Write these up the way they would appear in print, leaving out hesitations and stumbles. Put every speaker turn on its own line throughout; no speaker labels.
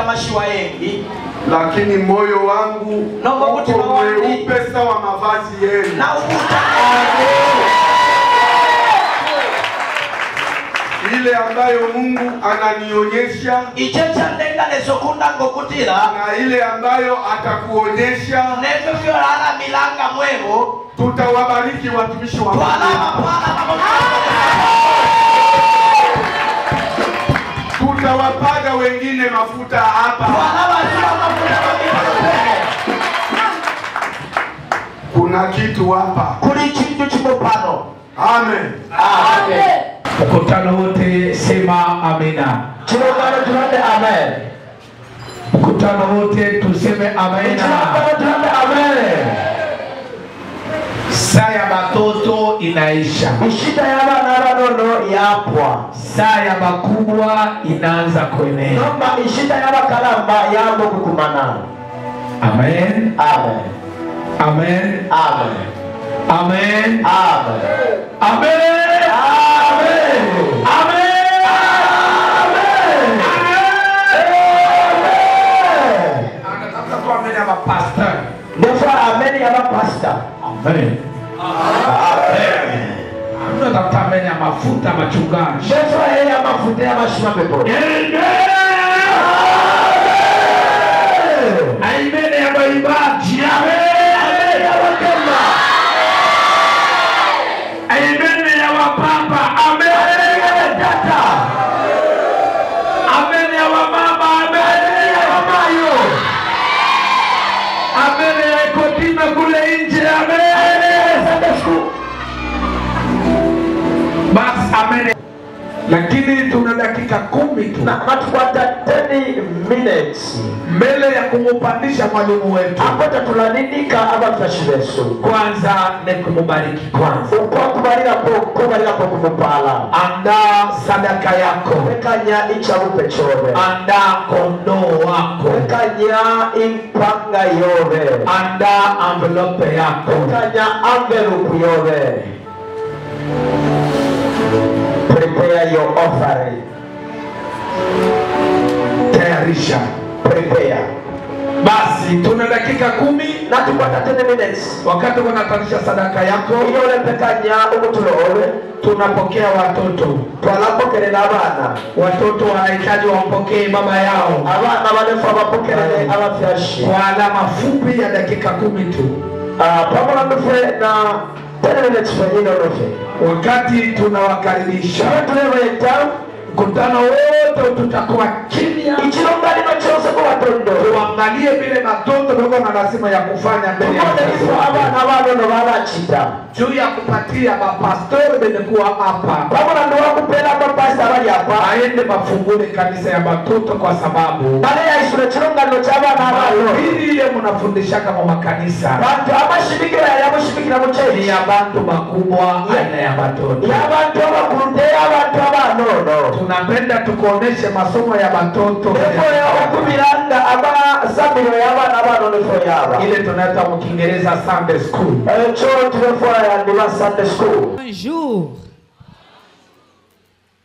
mashiwa yengi.
Lakini moyo wangu uko mweupe sawa mavazi yenu.
Na ukuta
ile ambayo Mungu ananionyesha na ile ambayo atakuonyesha, tutawabariki watumishi wa Mungu. Tutawapaga wengine mafuta hapa. Kuna kitu hapa. Amen.
Amen.
Mkutano wote sema amina.
Amen.
Mkutano wote tuseme amina.
Amen.
Saa ya batoto inaisha.
Ishida ya bana nono yapwa.
Saa ya bakubwa inaanza kuenea.
Nomba ishida ya bakalamba yambo kukumana.
Amen.
Amen.
Amen.
Amen.
Amen.
Amen.
Amen.
Amen.
Amen.
Amen.
Anataka kwa amen ya pastor.
Ndio amen ya pastor.
Amen.
Amen.
Anataka amen ya mafuta machungaji.
Ndio ya mafuta ya mashima pepo.
Amen. Amen ya maimbaji. Amen.
Amen ya wakema.
Amen ya wapapa. Amen
ya tata.
Amen ya wamama. Amen
ya mamayo.
Amen ya ekotima kule nje. Amen.
Sunday school.
Bas amen. Lakini tuna dakika 10 tu.
Na matukwata 10 minutes
mbele ya kumupandisha mwalimu wetu.
Hapo tulanindika abafashibeso.
Kwanza ni kumubariki kwanza.
Ukwakubalira po kumupala.
Andaa sadaka yako.
Ekanya ichabupe chobe.
Andaa kondoo wako.
Ekanya impanga yobe.
Andaa envelope yako.
Ekanya envelope yobe. Prepare your offering.
Tayarisha.
Prepare.
Basi tuna dakika 10
na tupata 10 minutes.
Wakati unatayarisha sadaka yako,
iyo lepekanya umutulowe,
tunapokea watoto.
Twalapokelera abana.
Watoto wanahitaji wampokee baba yao.
Abana balefa bapokelele abafyashi.
Kwa alama fupi ya dakika 10 tu.
Pamoja na 10 minutes for ino.
Wakati tunawakaribisha mkutano wote tutakuwa kimya. Tuangalie vile watoto wako na lazima ya kufanya mbele ya juu ya kupatia mapastori wenye kuwa hapa. Aende mafungule kanisa ya watoto kwa sababu hili ile mnafundisha kama makanisa ni ya bantu makubwa aina ya watoto. Tunapenda tukuoneshe masomo ya watoto ile tunaita mu Kiingereza Sunday school.
Bonjour.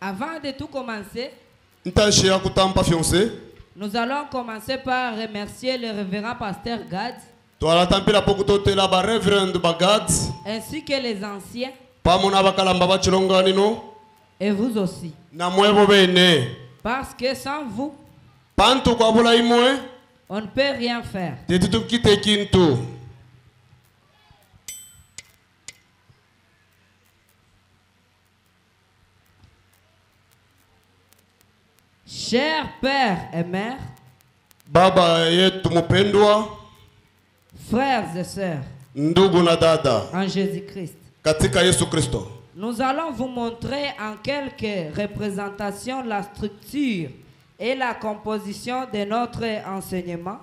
Avant de tout commencer, nous allons commencer par remercier le révérend pasteur Gad ainsi que les anciens et vous aussi. Parce que sans vous, on ne peut rien faire. Chers pères et mères,
Baba yetu mpendwa,
frères et sœurs,
ndugu na dada,
en Jésus-Christ,
katika Yesu Kristo,
nous allons vous montrer en quelques représentations la structure et la composition de notre enseignement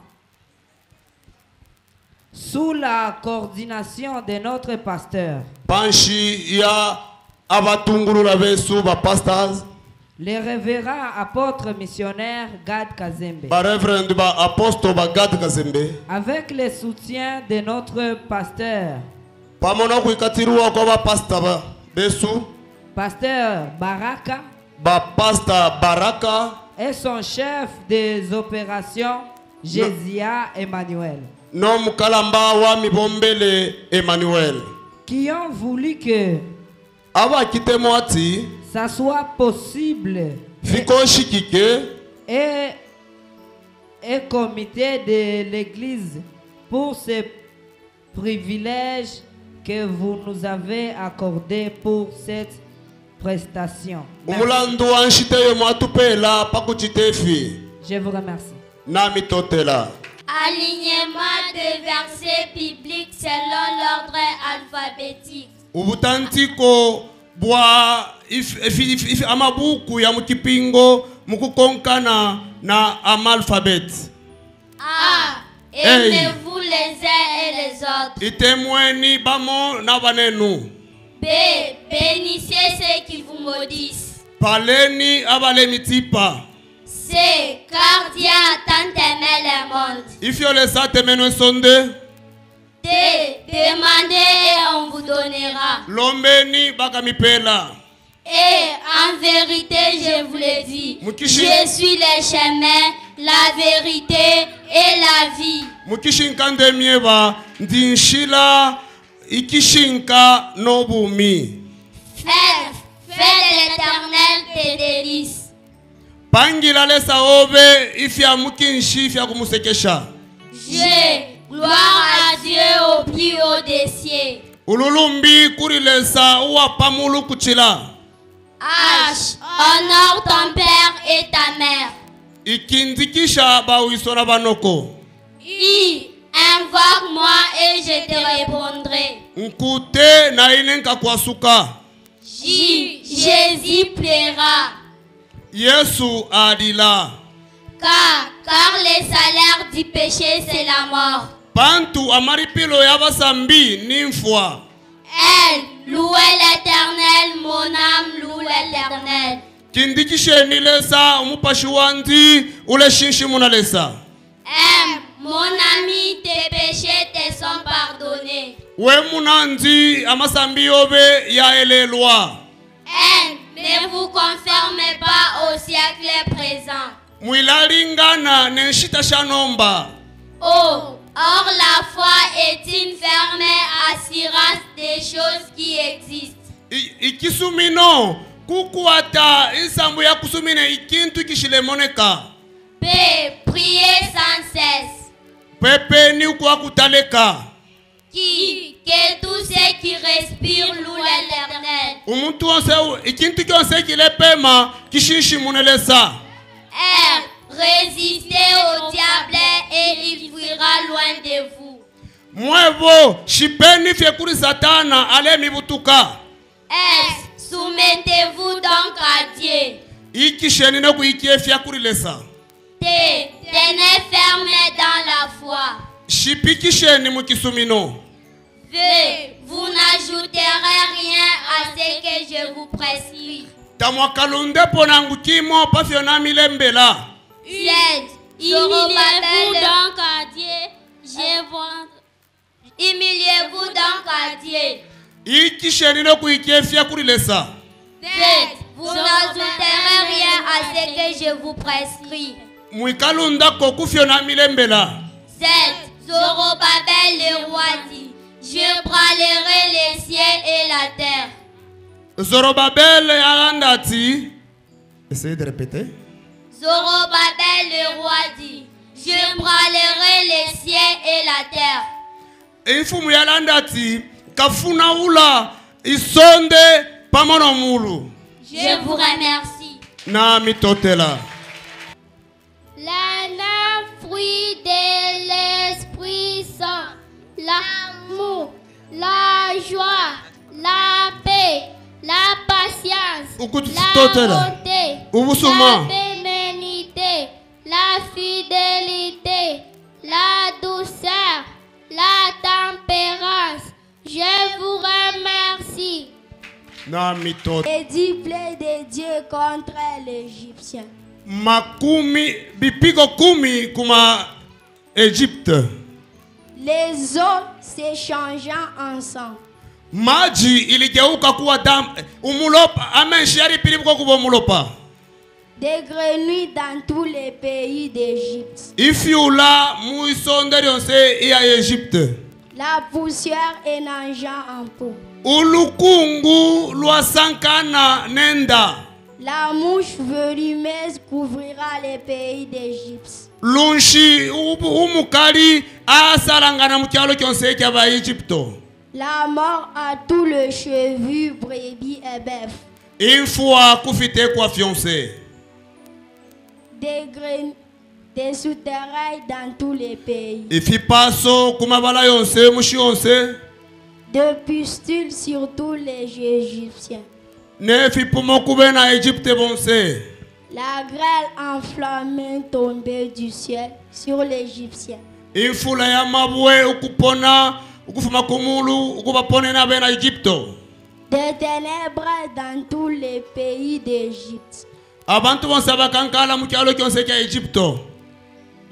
sous la coordination de notre pasteur.
Panshi ya abatungulula besu ba pastors,
le révérend apôtre missionnaire Gad Kazembe,
ba reverend ba apostle ba Gad Kazembe,
avec le soutien de notre pasteur,
pamona kuikatirwa kwa ba pastor ba besu,
pasteur Baraka,
ba pastor Baraka
et son chef des opérations, Jésia Emmanuel.
No mukalamba wa mibombele Emmanuel.
Qui ont voulu que
abakitemwati
ça soit possible
fikoshikike
et comité de l'église pour ce privilège que vous nous avez accordé pour cette prestation. Je vous remercie.
Alignement de versets bibliques selon l'ordre alphabétique.
Ubutantiko bwa if amabuku ya mukipingo mukukonkana na amalphabet.
A. Aimez-vous les uns et les autres.
Itemweni bamo na banenu.
B. Bénissez ceux qui vous maudissent.
Paleni abale mitipa.
C. Car Dieu a tant aimé le monde.
Ifyo temenwe sonde.
D. Demandez et on vous donnera.
Lombeni bakamipela.
Et en vérité, je vous le dis, je suis le chemin, la vérité et la vie.
Mukishinka ndemieva ndinshila ikishinka nobumi.
F. Fais l'Éternel tes délices.
Pangila lesa obe ifya mukinshi ifya kumusekesha.
G. Gloire à Dieu au plus haut des cieux.
Ululumbi kurilesa uwapamulu kuchila.
H. Honore ton père et ta mère.
Ikindikisha bawisora banoko.
I. Invoque-moi et je te répondrai.
Nkute na inenka kwasuka.
J. Jésus plaira.
Yesu adila.
K. Car le salaire du péché c'est la mort.
Pantu amaripilo yabasambi nimfwa.
L. Louez l'Éternel, mon âme loue l'Éternel.
Kindikishe nilesa umupashi wandi ule shinshi munalesa.
M. Mon ami, tes péchés te sont pardonnés.
We munandi amasambi obe ya elelwa.
N. Ne vous conformez pas au siècle présent.
Mwilalingana nenshita shanomba.
O. Or la foi est une ferme assurance des choses qui existent.
Ikisumino kukuata insambu ya kusumine ikintu ikishilemoneka.
P. Priez sans cesse.
Pepe ni kwa kutaleka.
Qui que tous ceux qui respirent louent l'Éternel.
Umuntu onse ikintu kyonse kilepema kishinshi munelesa.
R. Résistez au diable et il fuira loin de vous.
Mwevo shipeni fyekuri satana ale mibutuka.
S. Soumettez-vous donc à Dieu.
Ikisheni no kuikie fyakuri lesa.
T. Tenez ferme dans la foi.
Shipikisheni mukisumino.
V. Vous n'ajouterez rien à ce que je vous prescris.
Tamwakalunde ponangu kimo pafyona milembela.
Z. Humiliez-vous donc à Dieu. Humiliez-vous donc à Dieu.
Ikisheni no kuikie fyakuri lesa.
Z. Vous n'ajouterez rien à ce que je vous prescris.
Mwikalunda kokufyona milembela.
Z. Zorobabel le roi dit, je branlerai les cieux et la terre.
Zorobabel alandati. Essayez de répéter.
Zorobabel le roi dit, je branlerai les cieux et la terre.
Infumu yalandati kafuna ula isonde pamono mulu.
Je vous remercie.
Na mitotela.
La fruit de l'Esprit Saint, l'amour, la joie, la paix, la patience, la bonté, la bénignité, la fidélité, la douceur, la tempérance. Je vous remercie.
Les 10 plaies de Dieu contre l'Égyptien.
Makumi bipigo kumi kuma Egypte.
Les eaux s'échangeant ensemble.
Maji iligeuka kuwa damu. Umulopa amenshi yalipilibuka kuba umulopa.
Des grenouilles dans tous les pays d'Égypte.
Ifiula muisonde lyonse iya Egypte.
La poussière est nageant en peau.
Ulukungu lwasankana nenda.
La mouche venimeuse couvrira les pays d'Égypte.
Lunshi umukali asalangana mukyalo kyonse kya ba Egypto.
La mort à tout le cheveu, brebis et bœuf.
Infua kufite kwa fiancé.
Des graines, des souterrains dans tous les pays.
Ifipaso kumabala yonse mushi yonse.
Des pustules sur tous les Égyptiens.
Nefipumo kubena Egypte bonse.
La grêle enflammée tombée du ciel sur l'Égyptien.
Infula ya mabwe ukupona ukufuma kumulu ukubapone na bena Egypto.
Des ténèbres dans tous les pays d'Égypte.
Abantu bonse bakankala mukyalo kyonse kya Egypto.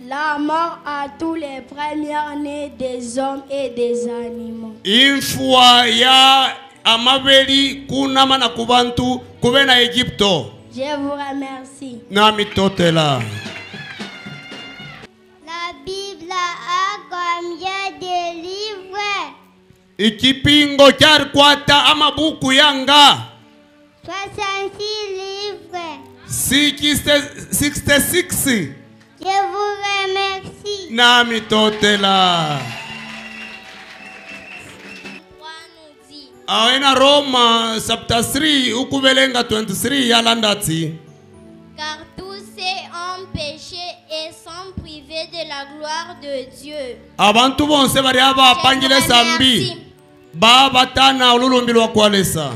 La mort à tous les premiers-nés des hommes et des animaux.
Infua ya amabeli kunama na kubantu kubena Egypto.
Je vous remercie.
Nami totela.
La Bible a combien de livres?
Ikipingo kyarikwata amabuku yanga.
66 livres.
66.
Je vous remercie.
Nami totela. Aina Roma chapter 3 ukubelenga 23 yalandati.
Car tous ont péché et sont privés de la gloire de Dieu.
Abantu bonse bari abapangile sambi. Ba batana ululumbi lwa kwalesa.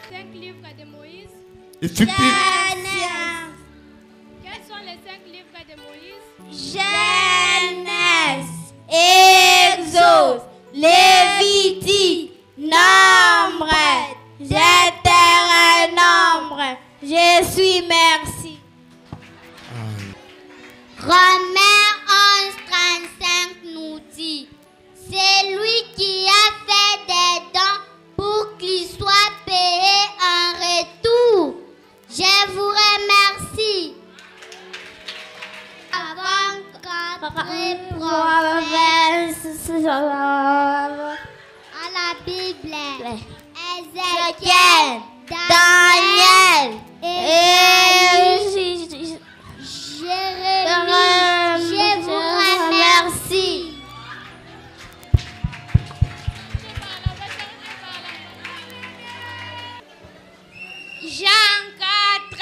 5 livres de Moïse.
Genèse.
Quels sont les 5 livres de Moïse?
Genèse, Exode, Lévitique, Nombre, Deutéronome. Je suis merci. Romains 11, 35 nous dit, c'est lui qui a fait des dons pour qu'il soit payé en retour. Je vous remercie. Avant quatre prophètes à la Bible, Ézéchiel, Daniel et Jérémie. Je vous remercie.
Jean 4,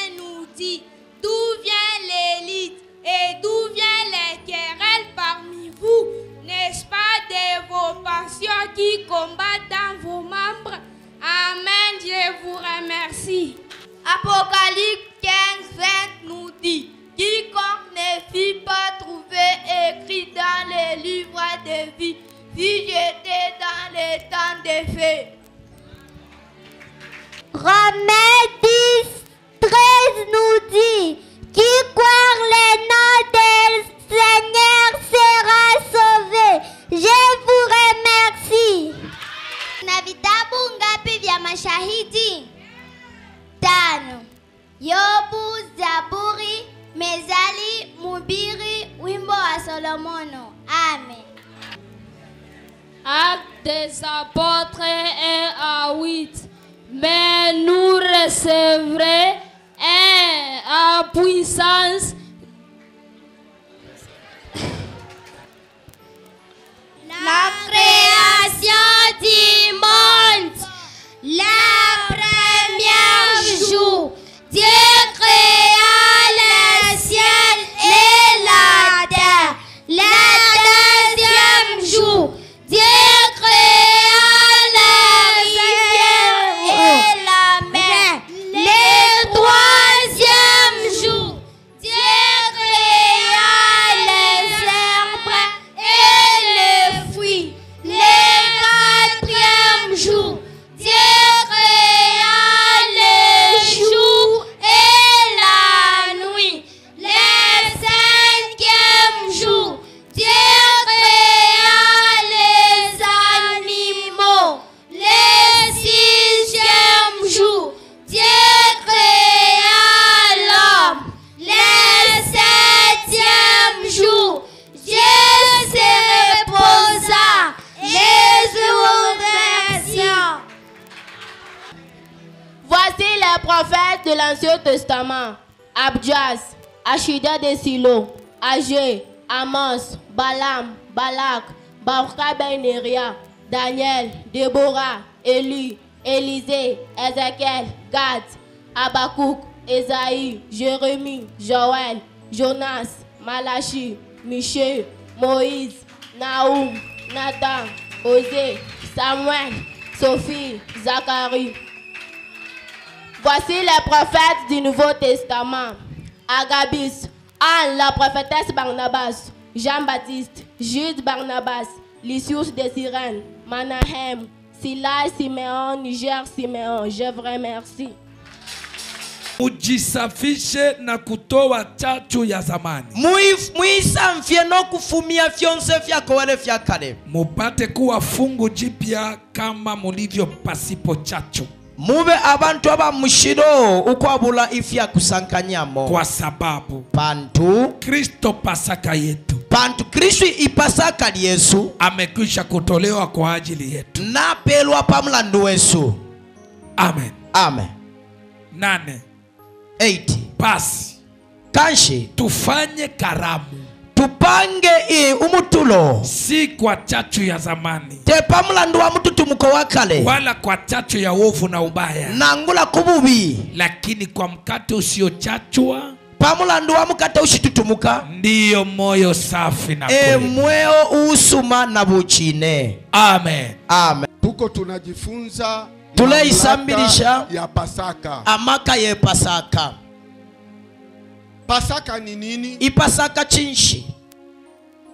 1 nous dit, d'où vient l'élite et d'où vient les querelles parmi vous? N'est-ce pas de vos passions qui combattent dans vos membres? Amen, je vous remercie.
Apocalypse 15, 20 nous dit, quiconque ne fit pas trouver écrit dans les livres de vie, fut jeté dans les temps de feu. Romains 10, 13 nous dit, qui croit le nom du Seigneur sera sauvé. Je vous remercie. Na vitabu ngapi vya mashahidi? 5. Yobu, Zaburi, Mezali, Mubiri, wimbo wa Solomono. Amen.
Actes des apôtres 1 à 8. Mais nous recevrons un à puissance.
La création du monde, le premier jour, Dieu créa le ciel et la terre. Le deuxième jour, Dieu créa les rivières et la mer. Le troisième jour, Dieu
prophètes de l'Ancien Testament. Abdias, Achida de Silo, Agé, Amos, Balaam, Balak, Baruch ben Neria, Daniel, Déborah, Élie, Élisée, Ézéchiel, Gad, Habakkuk, Ésaïe, Jérémie, Joël, Jonas, Malachi, Michée, Moïse, Naoum, Nathan, Osée, Samuel, Sophie, Zacharie. Voici les prophètes du Nouveau Testament. Agabus, Anne, la prophétesse Barnabas, Jean-Baptiste, Jude Barnabas, Lysius de Cyrène, Manahem, Silas, Siméon, Niger, Siméon. Je vous remercie.
Mujisafishe na kutoa chachu ya zamani.
Muisamfye no kufumia fyonse fyako wale fyakale.
Mupate kuwa fungu jipya kama mulivyo pasipo chachu.
Mube abantu aba mushiro ukwabula ifya kusankanyamo.
Kwa sababu
pantu
Kristo Pasaka yetu.
Pantu Kristo ipasaka Yesu
amekwisha kutolewa kwa ajili yetu.
Na pelwa pamlandu wesu.
Amen.
Amen.
8.
8.
Basi
kanshi
tufanye karamu.
Tupange umutulo.
Si kwa chachu ya zamani.
Te pamlandu wa mututumuko wa kale.
Wala kwa chachu ya uovu na ubaya.
Nangula kububi.
Lakini kwa mkate usiochachwa.
Pamlandu wa mkate ushitutumuka.
Ndiyo moyo safi na kweli.
Mweo usuma na buchine.
Amen.
Amen.
Tuko tunajifunza
tuleisambilisha
ya Pasaka.
Amaka ye Pasaka.
Pasaka ni nini?
Ipasaka chinshi.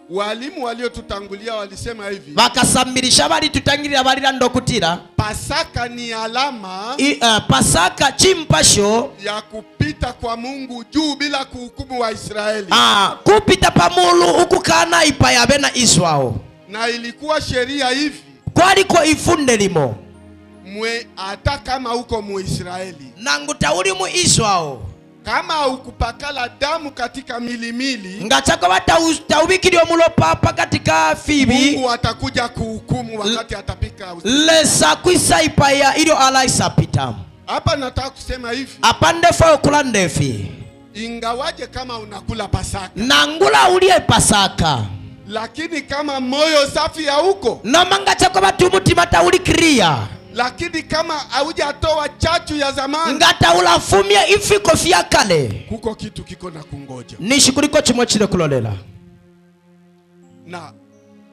Walimu waliotutangulia walisema hivi.
Bakasambilisha bali tutangirira balira ndokutira.
Pasaka ni alama.
Pasaka chimpasho
ya kupita kwa Mungu juu bila kuhukumu wa Israeli.
Kupita pamulu ukukana ipaya bena Israel.
Na ilikuwa sheria hivi.
Kwaliko ifunde limo.
Mwe hata kama uko Muisraeli.
Nangu tauli mu Israel.
Kama ukupakala damu katika milimili,
ngachako wata taubikiri omulopa katika fibi,
Mungu atakuja kuhukumu wakati atapika.
Lesa kuisa ipaya ilio alaisa pita.
Hapa nataka kusema hivi.
Apande fao kula ndefi.
Ingawaje kama unakula Pasaka.
Nangula ulie Pasaka.
Lakini kama moyo safi ya huko.
Na mangachako watu mutima tauli kriya.
Lakini kama haujatoa chachu ya zamani,
ngata ulafumia ifiko fyakale,
kuko kitu kiko na kungoja.
Nishukuriko chimochile kulolela.
Na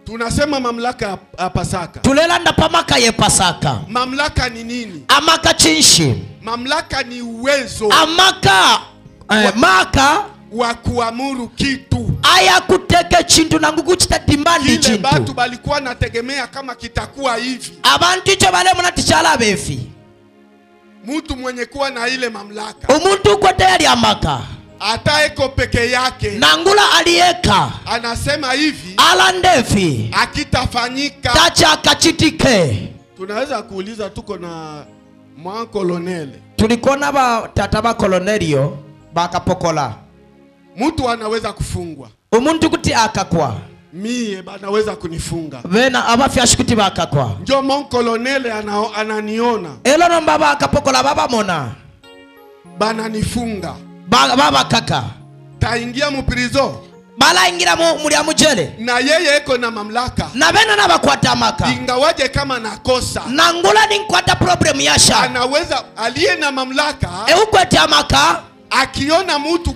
tunasema mamlaka ya Pasaka.
Tulelanda pamaka ye Pasaka.
Mamlaka ni nini?
Amaka chinshi.
Mamlaka ni uwezo.
Amaka maka
wa kuamuru kitu.
Aya kuteke chintu na ngugu chita dimandi
kile
chintu.
Batu balikuwa nategemea kama kitakuwa hivi.
Abantu icho bale mnatichala befi.
Mtu mwenye kuwa na ile mamlaka.
Umuntu kwa tayari amaka.
Ata eko peke yake.
Nangula alieka.
Anasema hivi.
Alandefi.
Akitafanyika.
Tacha akachitike.
Tunaweza kuuliza tuko na mwa kolonel.
Tulikuwa na ba tata ba kolonelio bakapokola.
Mtu anaweza kufungwa.
Umuntu kuti akakwa.
Mie banaweza kunifunga.
Vena abafyashi kuti bakakwa.
Njo mon colonel ananiona.
Elo nomba bakapokola baba mona.
Bananifunga.
Baba kaka.
Taingia mu prison.
Bala ingira mu muri mujele.
Na yeye eko na mamlaka.
Na bena na bakwata maka.
Ingawaje kama nakosa.
Nangula ni nkwata problem yasha.
Anaweza aliye na mamlaka.
Eukwete amaka.
Akiona mtu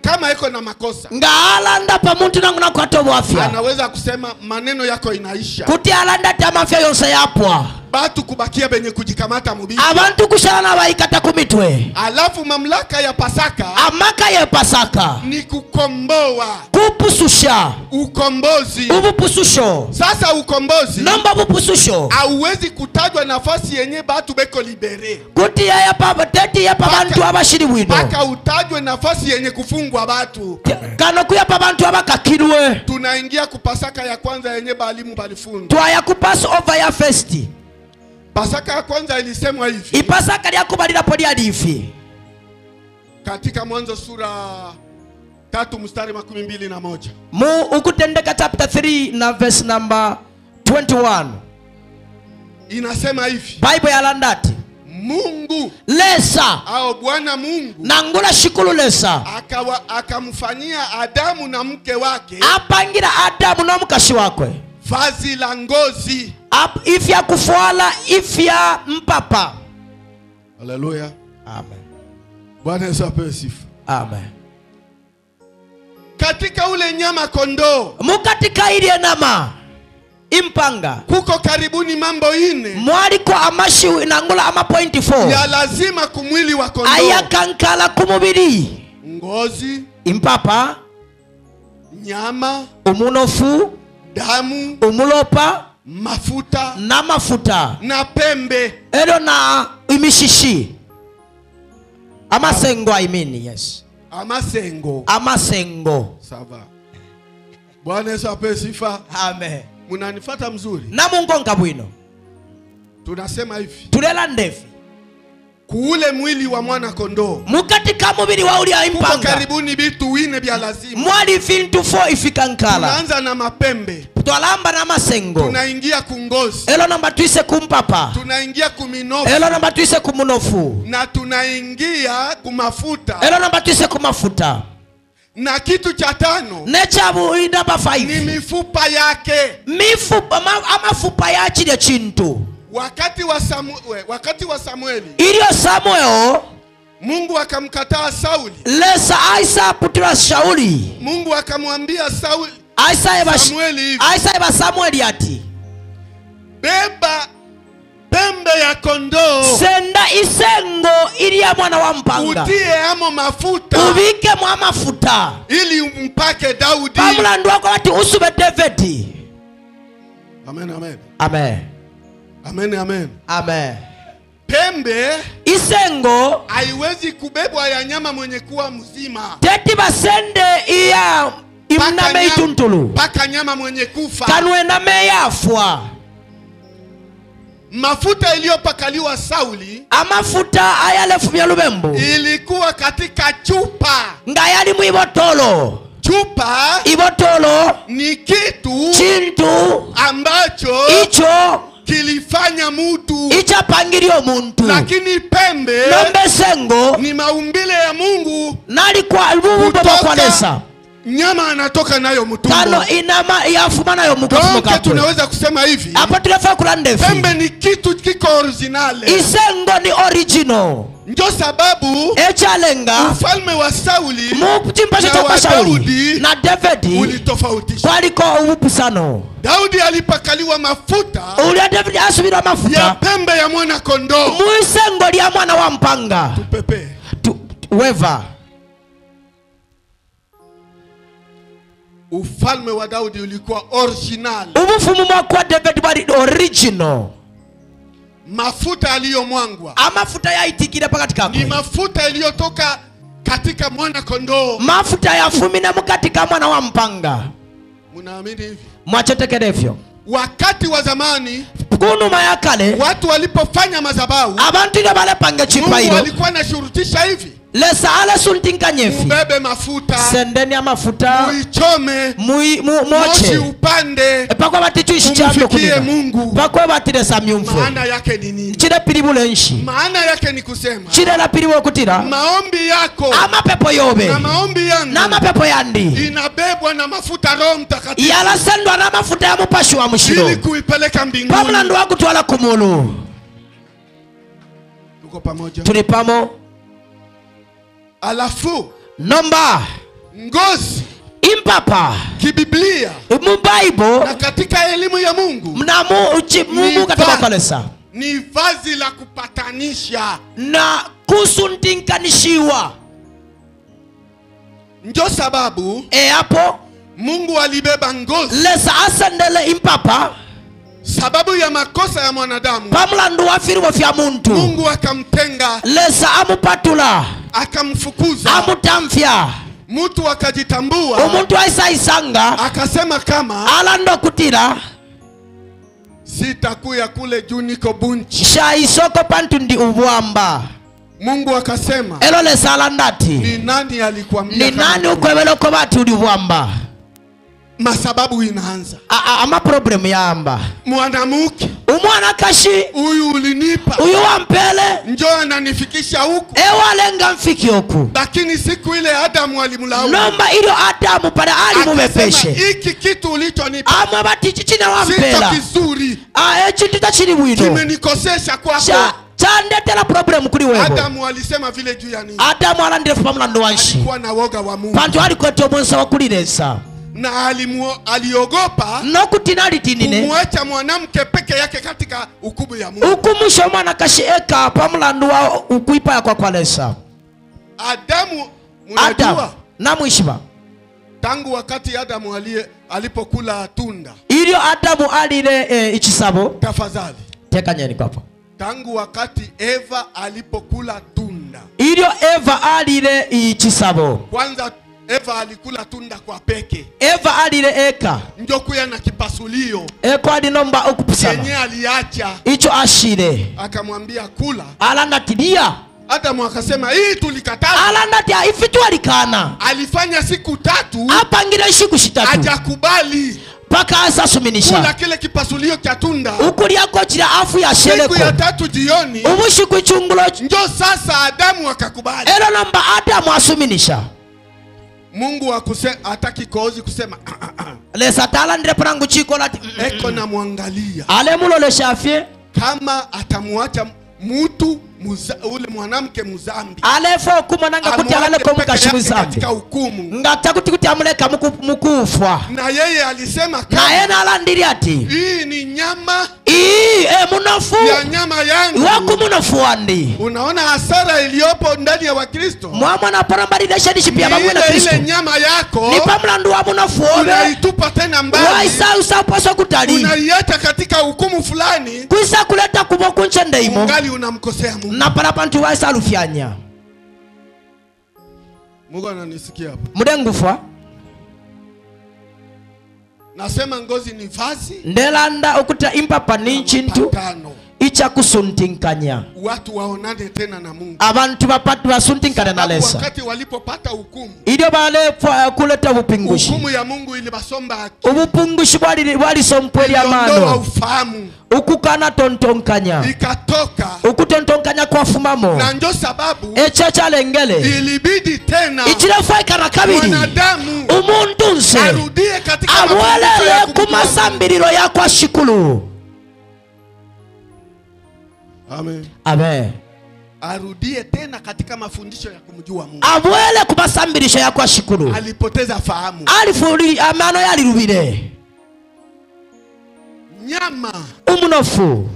kama eko na makosa.
Ngaalanda pa muntu nangu nakwata bwafya.
Anaweza kusema maneno yako inaisha.
Kuti alanda tamafya yonse yapwa.
Batu kubakia benye kujikamata mubili.
Abantu kushana waikata kumitwe.
Alafu mamlaka ya Pasaka.
Amaka ya Pasaka.
Ni kukomboa.
Kupususha.
Ukombozi.
Ubupususho.
Sasa ukombozi.
Namba bupususho.
Hauwezi kutajwa nafasi yenye batu beko libere.
Kuti ya pa teti ya pa bantu abashiri wino.
Paka utajwe nafasi yenye kufungwa batu.
Kano kuya pa bantu abakakirwe.
Tunaingia kupasaka ya kwanza yenye balimu balifunga.
Twaya kupass over ya festi.
Pasaka ya kwanza ilisemwa hivi.
Ipasaka lyakubalira poli alifi.
Katika Mwanzo sura 3 mstari 21.
Mu ukutendeka chapter 3 na verse number 21.
Inasema hivi.
Bible yalandati.
Mungu
Lesa
au Bwana Mungu
nangula shikulu Lesa
akamfanyia Adamu na mke wake
apangira Adamu na mkashi wakwe
vazi la ngozi
ifya kufuala ifya mpapa.
Haleluya.
Amen.
Bwana Yesu apewe sifa.
Amen.
Katika ule nyama kondoo,
mukatika ile nama impanga,
kuko karibuni mambo ine
mwaliko amashi nangula ama point 4
ya lazima kumwili wa kondoo
ayakankala kumubiri
ngozi
impapa
nyama
umunofu
damu
umulopa
mafuta
na mafuta
na pembe
elo na imishishi amasengo. I mean, yes,
amasengo,
amasengo.
Sawa. Bwana Yesu apewe sifa.
Amen.
Munanifuata mzuri
na mungonga bwino.
Tunasema hivi,
tulela ndefi
kuule mwili wa mwana kondoo
mukatika mubiri wa uli impanga
kuko karibuni bitu wine bya lazima
mwali vintu 4 ifikankala.
Tunaanza na mapembe,
twalamba na masengo,
tunaingia kungozi
elo namba twise kumpapa,
tunaingia kuminofu
elo namba twise kumunofu,
na tunaingia kumafuta
elo namba twise kumafuta.
Na kitu cha tano
nechabu namba 5
ni mifupa yake,
mifupa amafupa yachile chintu.
Wakati wa Samueli,
ilio Samuel,
Mungu akamkataa Sauli.
Lesa aisa putira Shauli.
Mungu akamwambia Sauli, Samueli hivi,
aisa eba Samueli ati
beba pembe ya kondoo,
senda isengo ili ya mwana wa mpanga,
utie amo mafuta,
ubike mwa mafuta
ili umpake Daudi
pamulandu wako ati usube David.
Amen, amen.
Amen.
Amen, amen.
Amen.
Pembe
isengo
haiwezi kubebwa ya nyama mwenye kuwa mzima.
Teti basende iya imname ituntulu
paka nyama mwenye kufa
kanwe name yafwa.
Mafuta iliyopakaliwa Sauli,
amafuta ayalefumya lubembu,
ilikuwa katika chupa
ngayali mwibotolo.
Chupa
ibotolo
ni kitu
chintu
ambacho
icho
kilifanya mutu
ichapangirio muntu,
lakini pembe
nombe sengo
ni maumbile ya Mungu
nalikuwa bubaba kwa Lesa
nyama anatoka nayo mtumbo
tano inama yafuma nayo mukafuka.
Donc tunaweza kusema hivi
hapo tunafaa kulanda hivi,
pembe ni kitu kiko original,
isengo ni original.
Ndio sababu
echalenga
ufalme wa Sauli
muchimpasho cha Sauli na David
ulitofautisha,
waliko ubupusano.
Daudi alipakaliwa mafuta,
uli David asubira mafuta
ya pembe ya mwana kondoo
muisengo lya mwana wa mpanga
tupepe
weva.
Ufalme wa Daudi ulikuwa original,
ubufumu mwa David wali original.
Mafuta aliyomwangwa,
amafuta yaitikira pakati kako,
ni mafuta iliyotoka katika mwana kondoo,
mafuta yafumina mukatika mwana wa mpanga.
Munaamini hivi?
Mwachetekerevyo.
Wakati wa zamani
kunuma ya kale,
watu walipofanya madhabahu,
abantu ile balepanga chipailo,
Mungu alikuwa anashurutisha hivi,
Lesa ala suntinkanyefi,
ubebe mafuta,
sendeni ya mafuta,
muichome,
muoche,
moshi upande,
pakwa batichu ishambe
umfikie Mungu.
pakwa batire samyumfu.
Maana yake ni nini?
Chile piribule nshi.
Maana yake ni kusema,
chile la piribule kutira,
maombi yako
amapepo yobe
na maombi yangu
na mapepo yandi
inabebwa na mafuta Roho Mtakatifu,
yalasendwa na mafuta ya mupashi wa mushiro
ili kuipeleka mbinguni,
pamulandu wa kutwala kumulu.
Tuko pamoja?
Tulipamo.
Alafu
nomba
ngozi
impapa
kibiblia
mu Bible
na katika elimu ya Mungu
mnamu Mungu katika kanisa
ni vazi la kupatanisha
na kusuntinkanishiwa.
Ndio sababu
hapo
Mungu alibeba ngozi
lesa asendele impapa
sababu ya makosa ya mwanadamu,
pamulandu wa firibo fya muntu.
Mungu akamtenga,
lesa amupatula,
akamfukuza,
amutamfya.
Mtu akajitambua,
umuntu aisa isanga,
akasema kama
alando kutira,
sitakuya kule juu niko bunchi,
shaisoko pantu ndi ubwamba.
Mungu akasema,
elo lesa alandati,
ni nani alikwambia,
ni nani ukwebeloko bati uli ubwamba?
Masababu inaanza.
Ama problem yamba.
Mwanamke
umwanakashi
uyu ulinipa,
uyu wampele
njoo ananifikisha huku,
ewalenga mfiki huku.
Lakini siku ile Adamu alimlaumu.
Nomba ilo Adamu pale alimubepeshe.
Hiki kitu ulichonipa
amwe bati chichina wampela
sio kizuri.
Echi tutachiri bwino.
Kimenikosesha kwako.
Chandetela problem kuri wewe.
Adamu alisema vile juu ya nini?
Adamu alandire pamulando wanshi.
Alikuwa na woga wa Mungu.
Pantu alikwete omonsa wa kuliresa.
Na aliogopa
no kutinalitinine
kumwacha mwanamke peke yake katika hukumu ya Mungu.
Ukumusha mwana kashi eka pamulandu wa ukuipa ya kwa kwalesa.
Adamu unajua
na mwishiba.
Tangu wakati Adamu alipokula tunda.
Ilio Adamu alile ichisabo.
Tafadhali.
Teka nyeni kwapo.
Tangu wakati Eva alipokula tunda.
Ilio Eva alile ichisabo.
Kwanza Eva alikula tunda kwa peke.
Eva alile eka.
Njokuya na kipasulio.
Eko alinomba okupusana.
Yenye aliacha.
Icho ashire.
Akamwambia kula.
Alanda tidia.
Adamu akasema hii tulikataa.
Alanda tia ifitu alikana.
Alifanya siku tatu.
Apangira siku shitatu.
Hajakubali.
Paka asa suminisha.
Kula kile kipasulio cha tunda.
Ukulia kochira afu ya sheleko.
Siku ya tatu jioni.
Ubushiku chungulo.
Njo sasa Adamu akakubali.
Elo namba Adamu asuminisha.
Mungu hataki kozi kusema
Lesa talandre prangu chiko lati
eko na muangalia.
Ale mulole shafie.
Kama atamuacha mutu ule mwanamke muzambi.
Alefo kumananga kuti alale kwa mukashi muzambi.
Katika hukumu.
Ngata kuti kuti amuleka mukufwa.
Na yeye alisema kama.
Na yeye alandiri ati.
Hii ni nyama.
Hii munofu.
Ya nyama yangu.
Waku munofu wandi.
Unaona hasara iliyopo ndani ya Wakristo.
Mwamwa na parambari desha nishipia babu na Kristo.
Ile nyama yako.
Ni pamlandu wa munofu obe.
Unaitupa tena mbali.
Waisa usapaswa kutali.
Unaiacha katika hukumu fulani.
Kuisa kuleta kuboku nchende imo.
Ungali unamkosea Mungu.
Na parapantu waisa lufyanya.
Mungu ananisikia hapa.
Mudengufa.
Nasema ngozi ni vazi.
Ndelanda ukuta impapa ni nchintu. Icha kusuntinkanya.
Watu waonane tena na Mungu.
Abantu bapatu basuntinkana na Lesa.
Wakati walipopata hukumu.
Ilio bale kuleta upungushi.
Hukumu ya Mungu ilibasomba haki.
Ubupungushi bwali sompweli ya mano.
Iliondoa ufahamu.
Ukukana tontonkanya.
Ikatoka.
Ukutontonkanya kwa fumamo.
Na njo sababu.
Echacha lengele.
Ilibidi tena.
Ichilefaika na kabili.
Mwanadamu.
Umuntunse.
Arudie katika mafundisho ya kumjua.
Kumasambiriro ya kwa shikulu.
Amen.
Amen.
Arudie tena katika mafundisho ya kumjua Mungu.
Abwele kumasambirisho ya kwa shikulu.
Alipoteza fahamu.
Alifuri amano yalirubire.
Nyama.
Umunofu.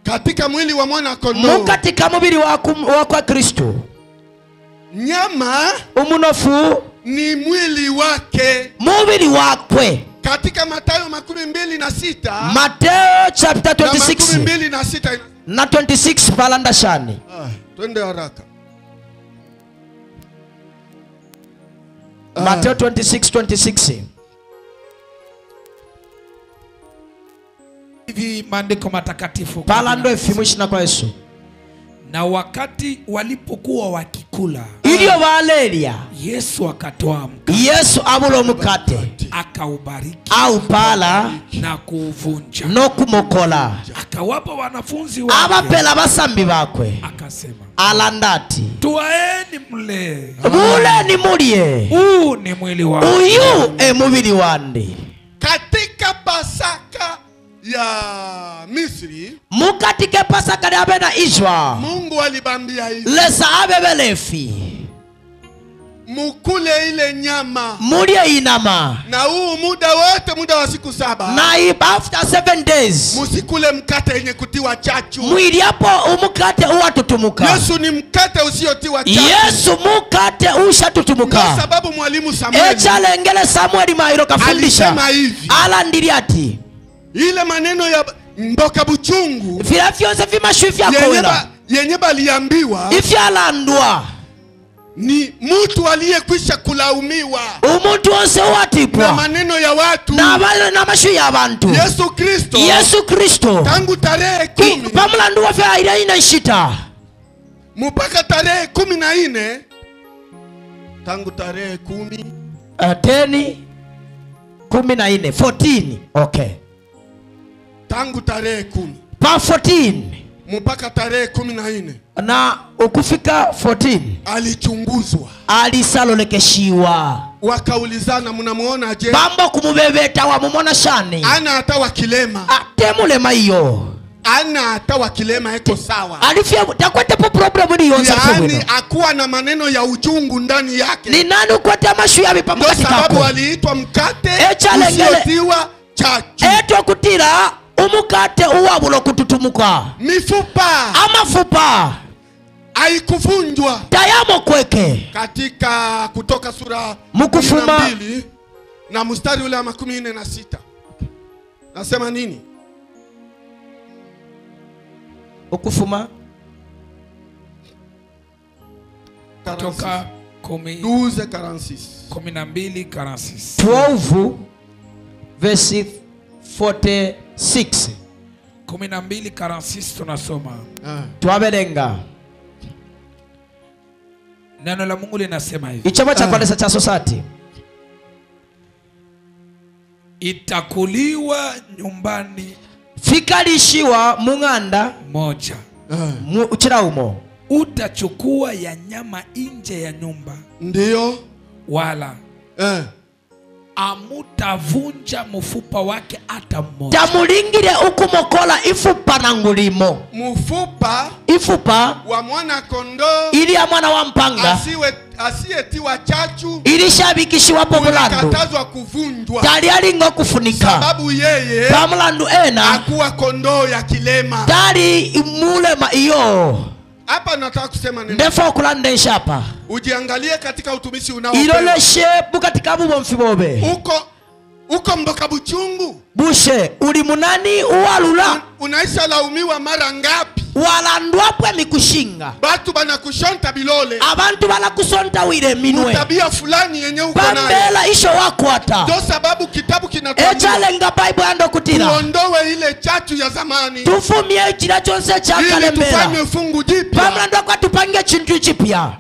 Katika mwili wa mwana kondoo.
Mukatika mubili wa kwa Kristo.
Nyama.
Umunofu.
Ni mwili wake.
Mubili wakwe.
Katika Mathayo 26.
Mathayo chapter 26.
26.
Na 26 palanda shani.
Twende haraka.
Mathayo 26:26.
Hivi maandiko matakatifu.
Palando efimushi na kwa Yesu.
Na wakati walipokuwa wakikula,
ilio walelia,
Yesu akatoa mkate.
Yesu abulo mkate.
Akaubariki.
Au pala
na kuuvunja.
No kumokola.
Akawapa wanafunzi wake.
Abapela basambi bakwe.
Akasema,
alandati,
twaeni mle.
Mule ni mulie.
Huu ni mwili wangu.
Uyu e mubili wandi.
Katika Pasaka ya Misri,
mukatike Pasaka ya bena Israel,
Mungu alibambia hivi,
lesa abebelefi,
mukule ile nyama,
mulie inama.
Na huu muda wote, muda wa siku 7,
na after 7 days,
musikule mkate yenye kutiwa chachu.
Mwili hapo umkate uwatutumuka.
Yesu ni mkate usiotiwa chachu.
Yesu mukate ushatutumuka.
Kwa sababu mwalimu Samuel
echalengele Samuel mairo kafundisha,
alisema hivi,
alandiriati
ile maneno ya mboka buchungu,
vila vyose vimashu vya kowela,
yenye baliambiwa,
ifyalandwa
ni mtu aliyekwisha kulaumiwa.
Umuntu wose watipwa
na maneno ya watu,
na na mashu ya bantu.
Yesu Kristo,
Yesu Kristo
tangu tarehe 10
pamulandu wa fya ila ina shita
mpaka tarehe 14, tangu tarehe 10
10 14 14. Okay.
Tangu tarehe 10
pa 14
mpaka tarehe 14
na ukufika 14
alichunguzwa,
alisalolekeshiwa.
Wakaulizana, mnamuona je?
Bambo kumubebeta wa mumona shani.
Ana hata wa kilema.
Atemulema hiyo.
Ana hata wa kilema eko sawa.
Alifia takwete po problem ni yonsa.
Yaani akuwa na maneno ya uchungu ndani yake.
Ni nani ukwete amashu ya mipamuka
tikako? Sababu aliitwa mkate usiotiwa chachu.
Eto kutira umukate uwabulo kututumuka.
Mifupa.
Amafupa.
Haikuvunjwa.
Tayamo kweke.
Katika Kutoka sura 12 na mstari ule wa 46. Nasema nini?
Ukufuma
Kutoka
12:46.
12:46.
12 verse 46.
12:46 tunasoma.
Tuabelenga.
Neno la Mungu linasema hivi.
Ichama cha kwanza cha society.
Itakuliwa nyumbani.
Fikalishiwa munganda
moja.
Uchiraumo.
Utachukua ya nyama nje ya nyumba.
Ndio.
Wala. Amutavunja mfupa wake hata mmoja.
Tamulingire ukumokola ifupa na ngulimo.
Mfupa
ifupa
wa mwana kondoo
ili ya mwana wa mpanga
asiyetiwa chachu
ilishabikishiwa po mulandu
ulikatazwa kuvunjwa.
Tali alingo kufunika.
Sababu yeye
pa mulandu ena
akuwa kondoo ya kilema.
Tali mulema iyo.
Hapa nataka kusema nini?
Ndefo kulandesha hapa.
Ujiangalie katika utumishi unaopewa.
Iloleshe bukatika bubomfi bobe.
Uko mboka buchungu.
Bushe ulimunani uwalula.
Unaisha laumiwa mara ngapi?
Walandwapwe mikushinga.
Batu banakushonta bilole.
Abantu banakusonta wile minwe.
Tabia fulani yenye uko nayo.
Pambela isho wakwata.
Ndio sababu kitabu kinatuambia.
Echalenga Bible ando kutira.
Tuondoe ile chachu ya zamani.
Tufumie chila chonse cha kalembera.
Ili tufanye fungu jipya.
Pamlando kwa tupange chintu chipya.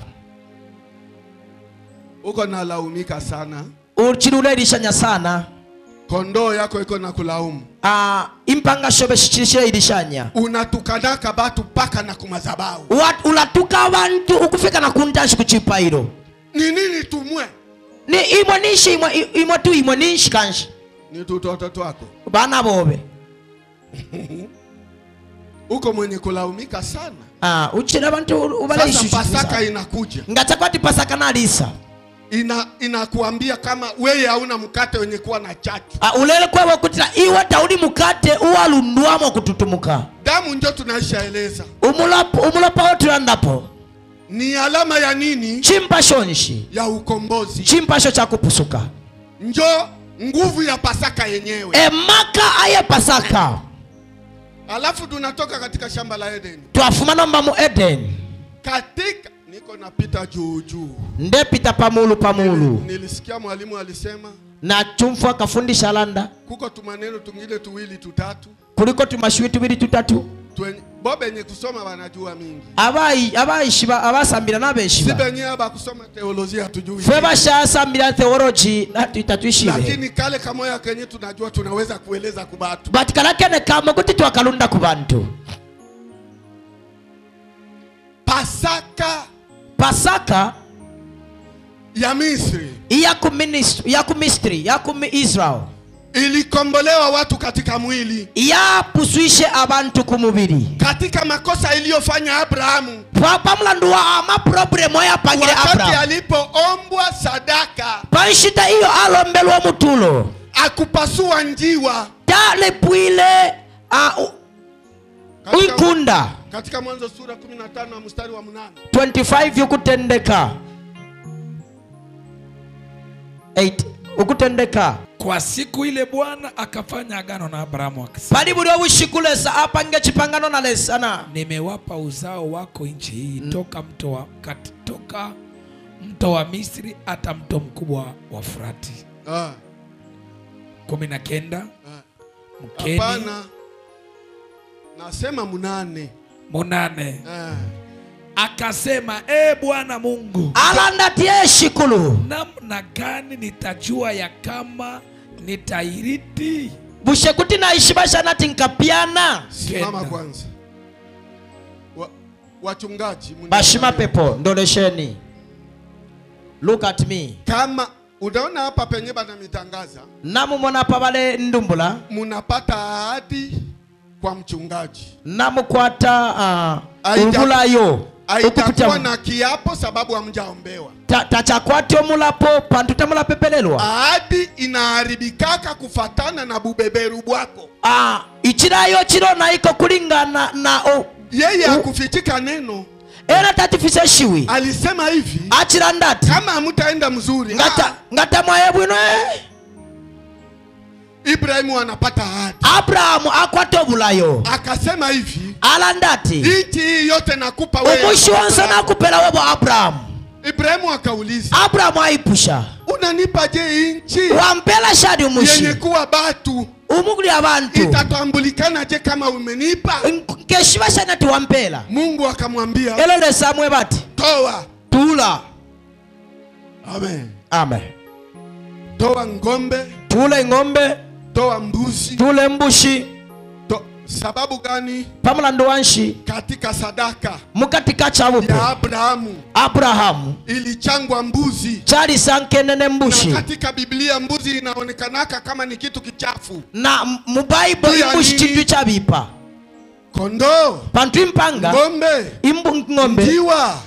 Uko nalaumika sana.
Uchirule sana.
Kondoo yako iko na kulaumu.
Impanga shobe shichirishe ilishanya.
Unatukanaka batu paka na kumazabau.
Unatuka bantu ukufika na kuntashi kuchipa hilo.
Ni nini tumwe?
Ni imwe nishi imwe tu imwe nishi kanshi.
Ni tutoto wako.
Bana bobe.
Uko mwenye kulaumika sana.
Uchira bantu ubale
Sasa Pasaka inakuja.
Ngatakwati Pasaka na alisa.
Inakuambia kama wewe hauna mkate wenye kuwa na chachu.
Ulele kwa wakutira iwa tauli mkate uwalunduamo kututumuka.
Damu ndio tunaishaeleza.
Umulapa otulandapo.
Ni alama ya nini?
Chimpasho nshi.
Ya ukombozi.
Chimpasho cha kupusuka.
Njo nguvu ya Pasaka yenyewe.
Emaka aye Pasaka.
Alafu tunatoka katika shamba la Eden.
Tuafumana mbamu Eden.
Katika niko napita juu juu.
Ndepita pamulu pamulu.
Nilisikia mwalimu alisema.
Na chumfu akafundisha landa.
Kuko tumaneno tungile tuwili tutatu.
Kuliko tumashui tuwili tutatu.
Bobe nye kusoma wanajua mingi.
Abaishiba abasambira nabeshiba.
Sibe nye aba kusoma teolojia hatujui.
Feba shasambira theology na tutatuishibe.
Lakini kale kamoya kenye tunajua tunaweza kueleza kubatu.
But kalakene kama kuti tuakalunda kubantu.
Pasaka
Pasaka
ya Misri,
ya ku Misri, ya ku Israel
ilikombolewa watu katika mwili,
ya puswishe abantu kumubiri
katika makosa iliyofanya Abrahamu.
Papa mlandu wa ama problemo ya pangile Abrahamu
wakati alipoombwa sadaka,
panshita hiyo alombelwa mutulo
akupasua njiwa
tale pwile uikunda.
Katika Mwanzo sura 15 na mstari wa 8.
25 ukutendeka. 8 ukutendeka.
Kwa siku ile Bwana akafanya agano na Abrahamu akisema,
Bali buli obushikulesa apange chipangano na lesana.
Nimewapa uzao wako nchi hii toka mto wa Misri hata mto mkubwa wa Frati. 19. Mkeni.
Hapana. Nasema 8.
8. Akasema, Bwana Mungu,
alanda tie shikulu,
namna gani nitajua ya kama Nitairiti?
Bushe kuti naishiba nati nkapiana.
Simama kwanza. Wachungaji
bashima pepo ndolesheni. Look at me.
Kama unaona hapa penye bana mitangaza,
namumona hapa bale ndumbula,
munapata ahadi kwa mchungaji,
namukwata ubulayo
aitakuwa na kiapo sababu hamjaombewa.
Tachakwatyo mulapo pantu tamulapepelelwa.
Ahadi inaharibikaka kufatana na bubeberu bwako.
Ichirayo chiro na iko kulingana na
yeye hakufichika neno.
Era tatifisa shiwi.
Alisema hivi.
Achirandati.
Kama hamtaenda mzuri.
Ngata mwayebu ino.
Ibrahimu anapata ahadi.
Abrahamu akwato bulayo.
Akasema hivi.
Alandati.
Nchi yote nakupa wewe.
Umushi wansa nakupela webo Abrahamu.
Ibrahimu akauliza.
Abrahamu aipusha.
Unanipa je nchi?
Wampela shadi umushi.
Yenye kuwa batu.
Umuguli abantu.
Itatambulikana je kama umenipa?
Nkeshiba sana tuwampela.
Mungu akamwambia.
Elele samwe bati.
Toa.
Tula.
Amen.
Amen.
Toa ngombe.
Tule ngombe.
Toa mbuzi.
Tule mbushi.
Sababu gani?
Pamulando wanshi.
Katika sadaka
mukatika chabupe
ya Abrahamu.
Abrahamu
ilichangwa mbuzi.
Chali sankenene mbushi.
Na katika Biblia mbuzi inaonekanaka kama ni kitu kichafu.
Na mu Bible mbushi chintu chabipa.
Kondoo,
pantu impanga,
ngombe,
ngombe,
njiwa,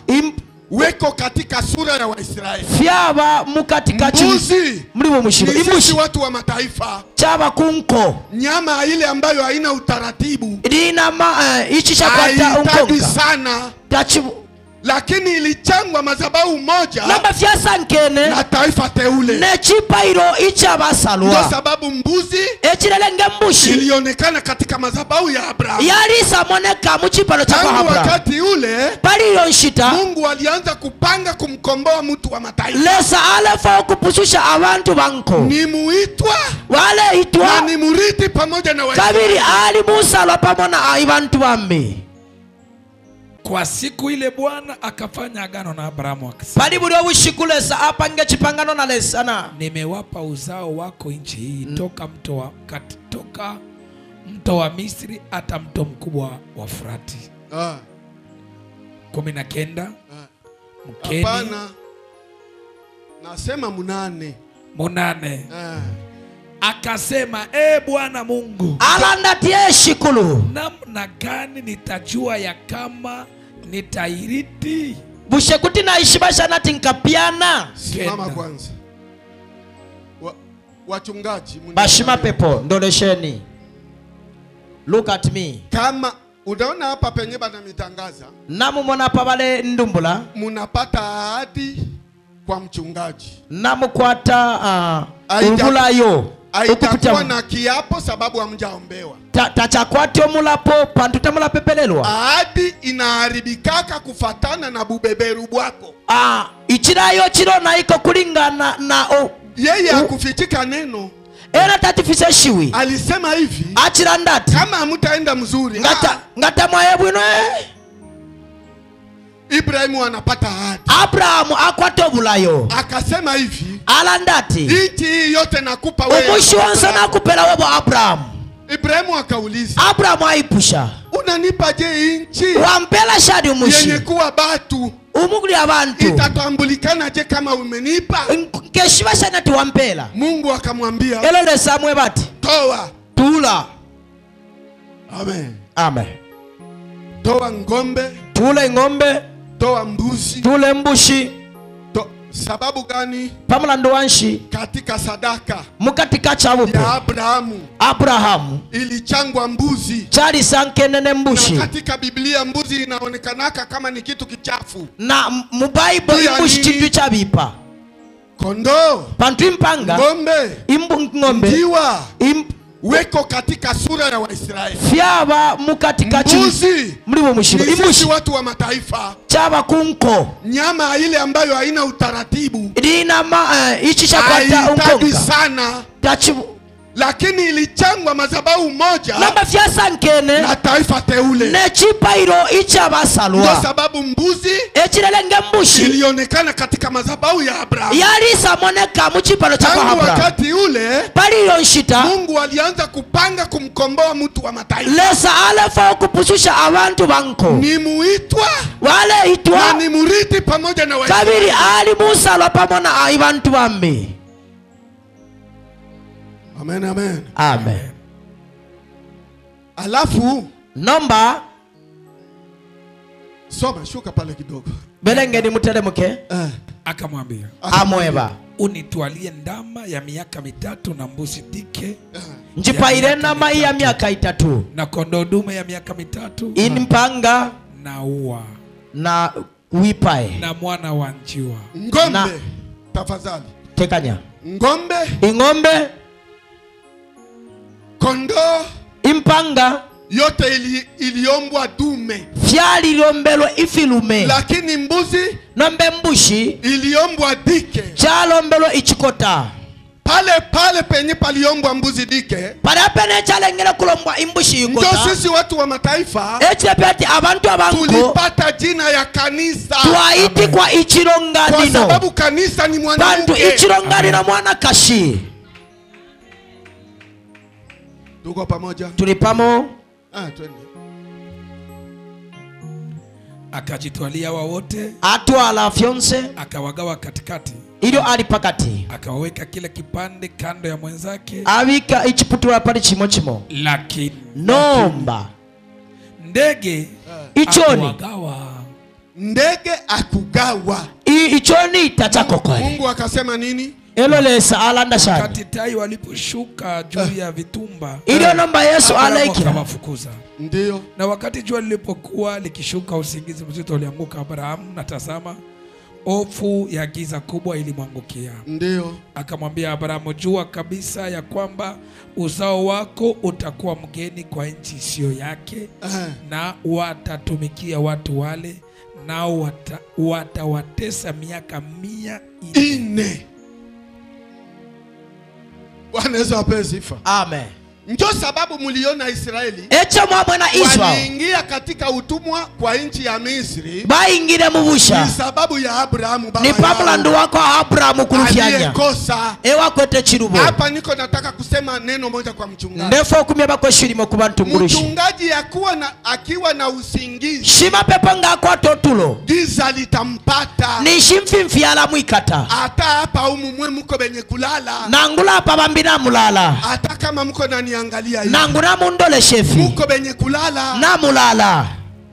weko katika sura ya Waisraeli.
Fyaba mukatika
mbuzi
mliwo mushiro.
Imbushi watu wa mataifa.
Chaba kunko.
Nyama ile ambayo haina utaratibu.
Ina ichi chakwata unkonka.
Sana. Lakini ilichangwa madhabahu moja.
Namba fyasa nkene.
Na taifa teule.
Nechipairo icha basalwa.
Ndio sababu mbuzi
echilelenge mbushi
ilionekana katika madhabahu ya Abrahamu.
Yalisa moneka muchipalo cha Abrahamu.
Wakati ule
pali yonshita
Mungu alianza kupanga kumkomboa mtu wa mataifa.
Lesa alefa kupususha abantu banko.
Ni muitwa
wale itwa
na ni muriti pamoja na Waisraeli.
Kabiri ali musalwa pamoja na abantu bambi.
Kwa siku ile Bwana akafanya agano na Abrahamu akasema,
bali buli obushiku lesa apange chipangano na lesana.
Nimewapa uzao wako nchi hii toka mto wa Misri hata mto mkubwa wa Frati. 19. Mkeni.
Hapana. Nasema 8.
8. Akasema, Bwana Mungu,
alanda tie shikulu,
namna gani nitajua ya kama nitairiti?
Bushe kuti naishibasha nati nkapiana.
Simama kwanza. Wachungaji
bashima pepo ndolesheni. Look at me.
Kama unaona hapa penye bana mitangaza,
namumona hapa bale ndumbula,
munapata ahadi kwa mchungaji,
namukwata ubulayo
aitakuwa na kiapo sababu hamjaombewa.
Tachakwatyo mulapo pantu tamulapepelelwa.
Ahadi inaharibikaka kufatana na bubeberu bwako.
Ichirayo chiro na iko kulingana na
yeye hakufichika neno.
Era tatifisa shiwi.
Alisema hivi.
Achirandati.
Kama hamtaenda mzuri.
Ngata mwayebu ino.
Ibrahimu anapata ahadi.
Abrahamu akwato bulayo.
Akasema hivi.
Alandati.
Nchi yote nakupa wewe.
Umushi wansa nakupela webo Abrahamu.
Ibrahimu akauliza.
Abrahamu aipusha.
Unanipa je nchi?
Wampela shadi umushi.
Yenye kuwa batu.
Umuguli abantu.
Itatambulikana je kama umenipa?
Nkeshiba sana tuwampela.
Mungu akamwambia.
Elele samwe bati.
Toa.
Tula.
Amen.
Amen.
Toa ngombe.
Tule ngombe.
Toa mbuzi.
Tule mbushi.
Sababu gani?
Pamulando wanshi.
Katika sadaka
mukatika chabupe
ya Abrahamu.
Abrahamu
ilichangwa mbuzi.
Chali sankenene mbushi.
Na katika Biblia mbuzi inaonekanaka kama ni kitu kichafu.
Na mu Bible mbushi chintu chabipa.
Kondoo,
pantu impanga,
ngombe,
ngombe,
njiwa, weko katika sura ya Waisraeli.
Fyaba mukatika
mbuzi
mliwo mushiro.
Imbushi watu wa mataifa.
Chaba kunko.
Nyama ile ambayo haina utaratibu.
Ina ichi chakwata unkonka.
Sana. Lakini ilichangwa madhabahu moja
namba fyasankene
na taifa teule.
Nechipairo ichabasalwa.
Ndio sababu mbuzi
echilelenge mbushi
ilionekana katika madhabahu ya Abrahamu.
Yalisamoneka mu chipalo cha
Tangu
Abrahamu.
wakati ule
paliyo nshita
Mungu alianza kupanga kumkomboa mtu wa mataifa.
Lesa alefa okupususha abantu banko.
Ni muitwa
wale itwa
na ni muriti pamoja na Waisraeli.
Kabili ali musalwa pamoja na abantu bambi.
Amen, amen.
Amen.
Alafu
nomba
soma shuka pale kidogo.
Belenge ni mteremke.
Akamwambia
amweba
unitwalie ndama ya miaka 3 na mbuzi dike.
Njipaire ndama ya miaka 3
na kondoo dume ya miaka 3
impanga
na ua
na wipae
na mwana wa njiwa.
Ngombe
na,
tafadhali.
Tekanya.
Ngombe,
ingombe,
kondoo,
impanga
yote iliombwa dume.
Fyali iliombelwa ifilume.
Lakini mbuzi
nombe mbushi
iliombwa dike.
Chalombelwa ichikota.
Pale pale penye paliombwa mbuzi dike.
Pale pene chalengele kulombwa imbushi ikota.
Ndio sisi watu wa mataifa
echepeti abantu abanko
tulipata jina ya kanisa.
Twaiti kwa ichilonganino.
Kwa sababu kanisa ni mwanamke.
Bantu ichilonganino mwana kashi.
Tuko pamoja.
Tulipamo.
Twende.
Akajitwalia wao wote.
Atwala fyonse.
Akawagawa katikati.
Ilio alipakati.
Akaweka kila kipande kando ya mwenzake.
Awika ichiputura pali chimo chimo.
Lakini
nomba
ndege
ichoni
akugawa.
Ndege akugawa.
Ichoni tachakokole.
Mungu akasema nini?
Elo lesa alanda shani.
Wakati tai waliposhuka juu ya vitumba,
ilio nomba Yesu alaiki
akawafukuza.
Ndio.
Na wakati jua lilipokuwa likishuka, usingizi mzito ulianguka Abrahamu, na tazama hofu ya giza kubwa ilimwangukia.
Ndio.
Akamwambia Abrahamu, jua kabisa ya kwamba uzao wako utakuwa mgeni kwa nchi isiyo yake, na watatumikia watu wale, nao watawatesa miaka 400.
Bwana Yesu apewe sifa.
Amen.
Ndio sababu muliona Israeli
echo mwamwena Israeli
waliingia katika utumwa kwa nchi ya Misri.
Baingire mubusha.
Ni sababu ya Abrahamu baba.
Ni pamulandu wako Abrahamu kulufyanya.
Aliyekosa.
Ewa kwete chirubo.
Hapa niko nataka kusema neno moja kwa mchungaji.
Ndefo kumya bako shirimo kubantu ngurushi.
Mchungaji akiwa na usingizi.
Shima pepo ngakwa totulo.
Giza litampata.
Ni shimfimfi ala mwikata.
Hata hapa humu mwe mko benye kulala.
Nangula hapa bambina mulala.
Hata kama mko nani angalia hivi.
Nangu na mundole shefi.
Muko benye kulala.
Na mulala.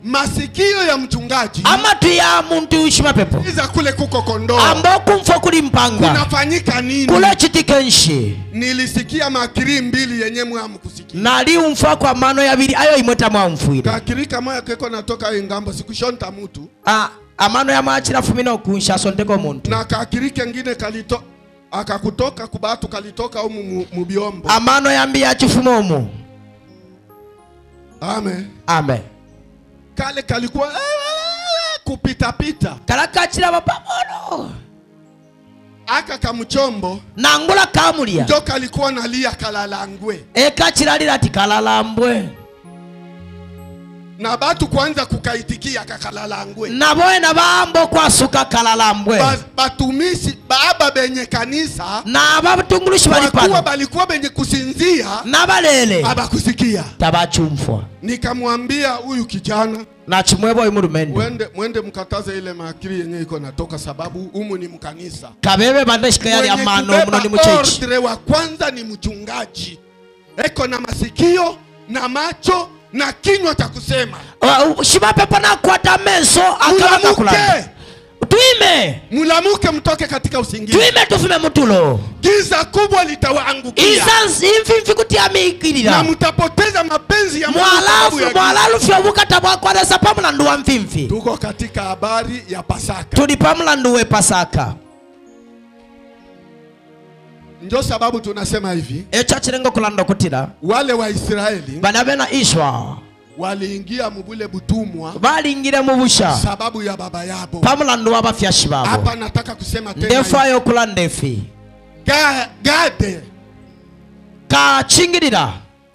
Masikio ya mchungaji.
Ama tu ya muntu ushima pepo.
Iza kule kuko kondoo.
Ambo kumfo kuli mpanga.
Kunafanyika nini?
Kule chitikenshi.
Nilisikia makiri mbili yenye mwamu kusikia.
Nali umfa kwa mano ya bili ayo imweta mwamfuire.
Kakiri kama ya keko natoka ingambo sikushonta mutu.
Amano ya maachira fumino kunsha sonteko muntu.
Na kakiri kengine kalito akakutoka kubatu kalitoka umu mubiombo.
Amano yambi ya chifumo umu.
Amen.
Amen.
Kale kalikuwa kupita pita.
Kalaka chila mapamono.
Aka kamuchombo.
Nangula kamulia.
Ndio kalikuwa nalia kalalangwe.
Eka chilalira ati kalalambwe.
Na batu kwanza kukaitikia kakalalangwe.
Na boe na baambo kwa suka kalalambwe.
Batumisi baba benye kanisa.
Na batungulishi balipano.
Kwa balikuwa benye kusinzia.
Na balele.
Abakusikia.
Tabachumfwa.
Nikamwambia huyu kijana.
Na chimwebo imurumende.
Mwende mkataze ile makiri yenye iko natoka sababu humu ni mkanisa.
Kabebe bandeshika yali amano muno ni mchechi.
Ordre wa kwanza ni mchungaji. Eko na masikio na macho na kinywa cha kusema.
Shima pepo na kwata menso akabaka kulanda. Tuime.
Mulamuke mtoke katika usingizi.
Tuime tufume mutulo.
Giza kubwa litawaangukia.
Isansi imfimfi kutia mikirira.
Na mtapoteza mapenzi ya Mungu.
Mwalalu fyobuka tabwa kwa desa pamulandu wa mfimfi.
Tuko katika habari ya Pasaka.
Tuli pamulandu we Pasaka.
Ndio sababu tunasema hivi.
Echa chirengo kulanda kutira.
Wale wa Israeli
banabena Israel
waliingia mubule butumwa.
Waliingira mubusha.
Sababu ya baba yabo.
Pamulandu wa bafyashi babo.
Hapa nataka kusema tena.
Ndefa yo kulanda efi.
Gade
Kachingirira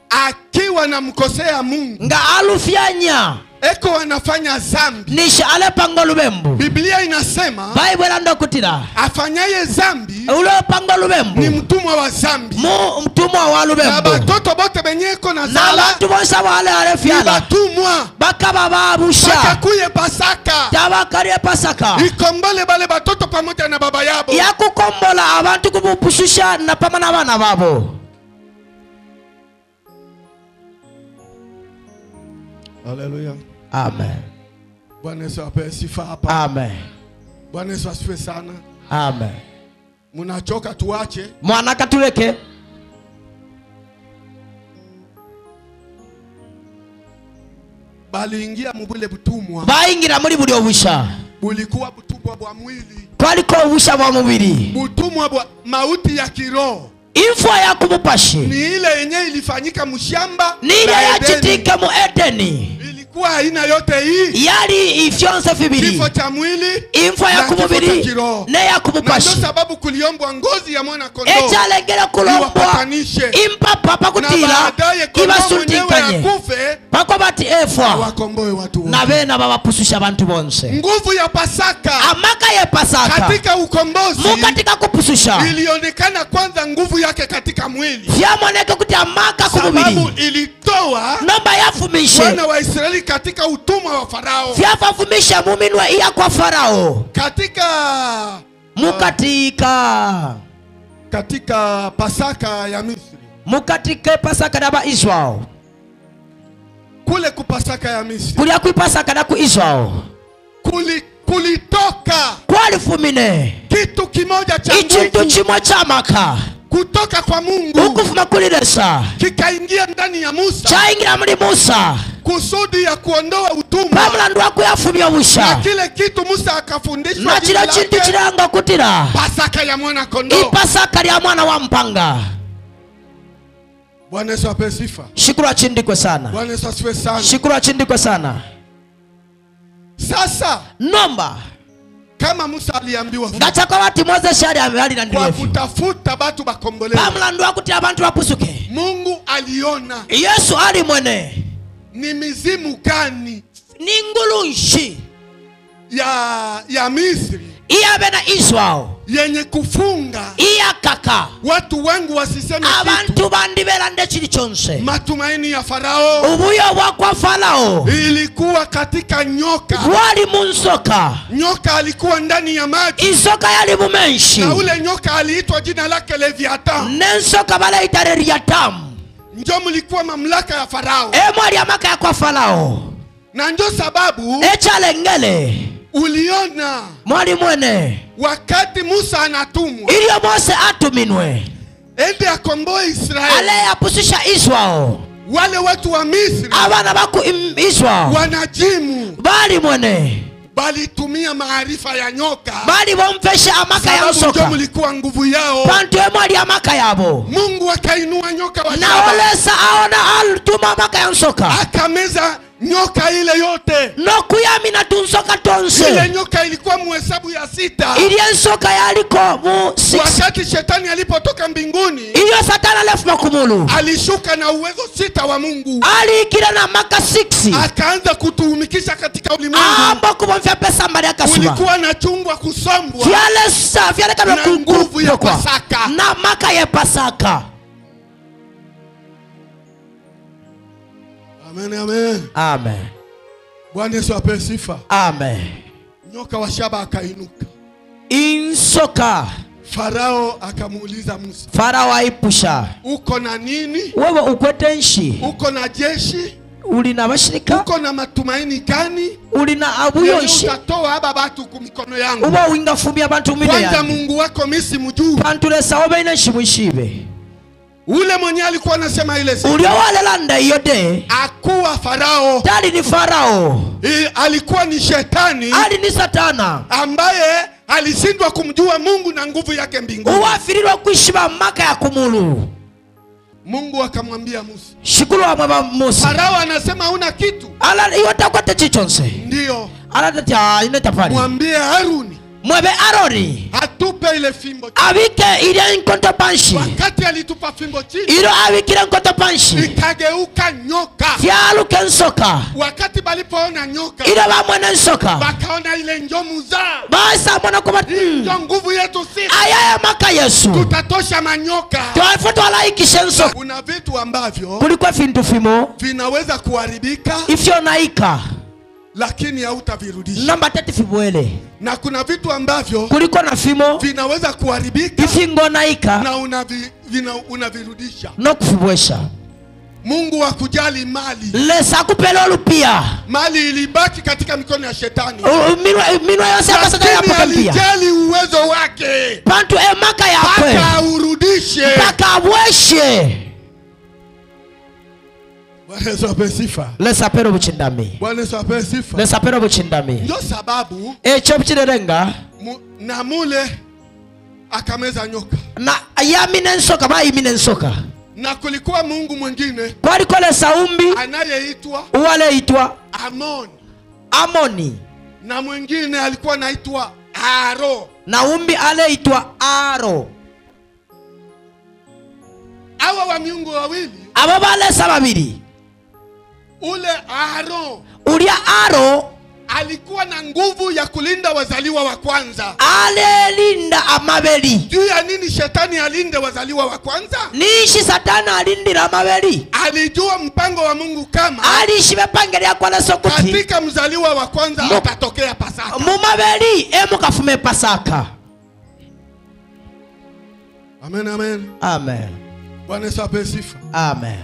akiwa namkosea Mungu
nga alufyanya
eko anafanya zambi
nisha alepanga lubembu.
Biblia inasema
Bible andokutira
afanyaye zambi
ulepanga lubembu
ni mtumwa wa zambi,
mu mtumwa wa lubembu.
Na batoto bote benyeko na zala
na bantu bonse wale alefyala
batumwa
bakaba babusha
bakakuye Pasaka
tabakariye Pasaka
ikombole bale batoto pamoja na baba yabo
yakukombola abantu kubupushusha na pama na bana babo.
Haleluya.
Amen.
Bwana Yesu apewe sifa hapa.
Amen.
Bwana Yesu asifiwe sana.
Amen.
Munachoka tuache.
Mwanaka tuleke.
Baliingia mubule butumwa.
Baingira muri buli obusha.
Bulikuwa butumwa bwa mwili.
Kwaliko obusha bwa mubiri.
Butumwa bwa mauti ya kiroho.
Imfwa ya kumupashi
ni ile yenye ilifanyika mshamba.
Ni ile yachitika mu Edeni.
Ilikuwa haina yote hii.
Yali ifyonse fibiri.
Kifo cha mwili,
imfwa ya kumubiri ne ya kumupashi.
Na ndio sababu kuliombwa ngozi ya mwana kondoo.
Echalengera kulombwa impapa pakutila ibasuntikanye. Pako bati efwa
wakomboe watu wote.
Na bena babapususha abantu bonse.
Nguvu ya Pasaka,
amaka ya Pasaka
katika ukombozi,
mukatika kupususha,
ilionekana kwanza nguvu yake katika mwili.
Vyamoneka kuti amaka kumubiri.
Sababu ilitoa
namba yafumishe
wana wa Israeli katika utumwa wa Farao.
Vyafafumisha muminwa iya kwa Farao.
Katika katika Pasaka ya Misri.
Mukatika Pasaka na ba Israel.
Kule kupasaka ya Misri.
Kule kupasaka na ku Israel.
Kulitoka
kwalifumine
kitu kimoja cha nguvu.
Ikintu chimwe cha maka
kutoka kwa Mungu
ukufuma kulilesa
kikaingia ndani ya Musa,
chaingira muri Musa
kusudi ya kuondoa utumwa
pamulandu wakuyafumya busha.
Na kile kitu Musa akafundishwa
na kile kintu chilanga kutira
Pasaka ya mwana kondoo,
ipasaka lya mwana wa mpanga.
Bwana Yesu apewe sifa.
Shukuru achindikwe sana.
Bwana Yesu asifiwe sana.
Shukuru achindikwe sana.
Sasa
nomba
kama Musa aliambiwa
ngachaka wati Moses ali na
kwa kutafuta batu bakombolewe
pamulandu wakuti abantu bapusuke,
Mungu aliona
Yesu ali mwene
ni mizimu gani
ni ngulunshi
ya Misri
iya bena Israel
yenye kufunga
iya kaka
watu wangu wasiseme kitu,
abantu bandi belande chili chonse.
Matumaini ya Farao,
ubuyo wa kwa Farao
ilikuwa katika nyoka.
Wali munsoka,
nyoka alikuwa ndani ya maji,
isoka yali mumenshi,
na ule nyoka aliitwa jina lake Leviathan.
Nensoka bala itare Leviathan.
Njo mlikuwa mamlaka ya Farao,
mwali ya maka ya kwa Farao.
Na njo sababu
echalengele
uliona
mwali mwene
wakati Musa anatumwa
ilio Mose atuminwe
ende akomboe Israeli,
ale apusisha Israel,
wale watu wa Misri
abana baku Israel
wanajimu
bali mwene
bali tumia maarifa ya nyoka,
bali bomfesha amaka ya nsoka.
Sababu mlikuwa nguvu yao,
pantu mwali amaka yabo.
Mungu akainua nyoka wa
na
shaba,
olesa aona alituma amaka ya nsoka,
akameza nyoka ile yote.
Nokuyamina tunsoka tonse.
Ile nyoka ilikuwa muhesabu ya 6.
Ile nsoka yaliko mu 6.
Wakati shetani alipotoka mbinguni,
iyo satana alefuma kumulu,
alishuka na uwezo 6 wa Mungu,
alikira na maka 6,
akaanza kutuumikisha katika ulimwengu.
Ambo kubomfya pesa mbali akasuba.
Ulikuwa na chungwa kusombwa,
vyale vyale kabla
na nguvu ya Pasaka,
na maka ya Pasaka.
Amen, amen.
Amen.
Bwana Yesu apewe sifa.
Amen.
Nyoka wa shaba akainuka.
Insoka.
Farao akamuuliza Musa.
Farao aipusha.
Uko na nini?
Wewe ukwete nshi.
Uko na jeshi?
Ulina bashirika?
Uko na matumaini gani?
Ulina abuyo nshi.
Utatoa haba batu ku mikono yangu.
Uba uingafumia bantu mine yangu.
Kwanza Mungu wako misi mjuu.
Bantu lesa obe ina nshi mwishibe.
Ule mwenye alikuwa anasema ile siku,
ule wale landa yote
akuwa Farao,
tali ni Farao,
alikuwa ni shetani,
ali ni satana
ambaye alishindwa kumjua Mungu na nguvu yake mbinguni.
Uwafirirwa kuishiba maka ya kumulu.
Mungu akamwambia Musa,
shukuru wa baba Musa.
Farao anasema huna kitu.
Ala yote kwa chichonse.
Ndio.
Ala tatia inetafari.
Mwambie Haruni.
Mwebe Aroni
atupe ile fimbo chini.
Abike ile nkonto panshi.
Wakati alitupa fimbo chini,
ilo abikire nkonto panshi,
ikageuka nyoka.
Fyaluke nsoka.
Wakati balipoona nyoka,
ilo bamwene nsoka,
bakaona ile njomuza.
Basa mwana kuba
ndio nguvu yetu sisi.
Ayaya maka Yesu.
Tutatosha manyoka.
Twafuta walaikishe nsoka.
Kuna vitu ambavyo
kuliko vintu fimo
vinaweza kuharibika
ifyo naika,
lakini hautavirudisha.
Namba 3 fibwele.
Na kuna vitu ambavyo
kuliko na fimo
vinaweza kuharibika
ifingo naika,
na unavirudisha
no kufibwesha.
Mungu hakujali mali.
Lesa kupelo lupia.
Mali ilibaki katika mikono ya shetani.
Minwa yose akasata ya
Lakini
pia.
alijali uwezo wake.
Pantu emaka yakwe.
Mpaka urudishe.
Mpaka abweshe.
Bwana Yesu apewe sifa.
Lesa pero buchindami.
Bwana Yesu apewe sifa.
Lesa pero buchindami.
Ndio sababu
echo buchirenga
na mule akameza nyoka.
Na yamine nsoka ba imine nsoka.
Na kulikuwa Mungu mwingine
kwaliko lesa umbi
anayeitwa
uwaleitwa
Amoni.
Amoni.
Na mwingine alikuwa anaitwa Aro.
Na umbi aleitwa Aro.
Hawa wa miungu wawili,
abo balesa babiri.
Ule Aro,
ulia Aro
alikuwa na nguvu ya kulinda wazaliwa wa kwanza.
Alelinda amabeli.
Juu ya nini shetani alinde wazaliwa wa kwanza?
Nishi satani alindira amabeli.
Alijua mpango wa Mungu kama
alishimepangilia kwa leso kuti
katika mzaliwa wa kwanza atatokea Pasaka.
Mumabeli emukafume Pasaka.
Amen, amen.
Amen.
Bwana Yesu apewe sifa.
Amen.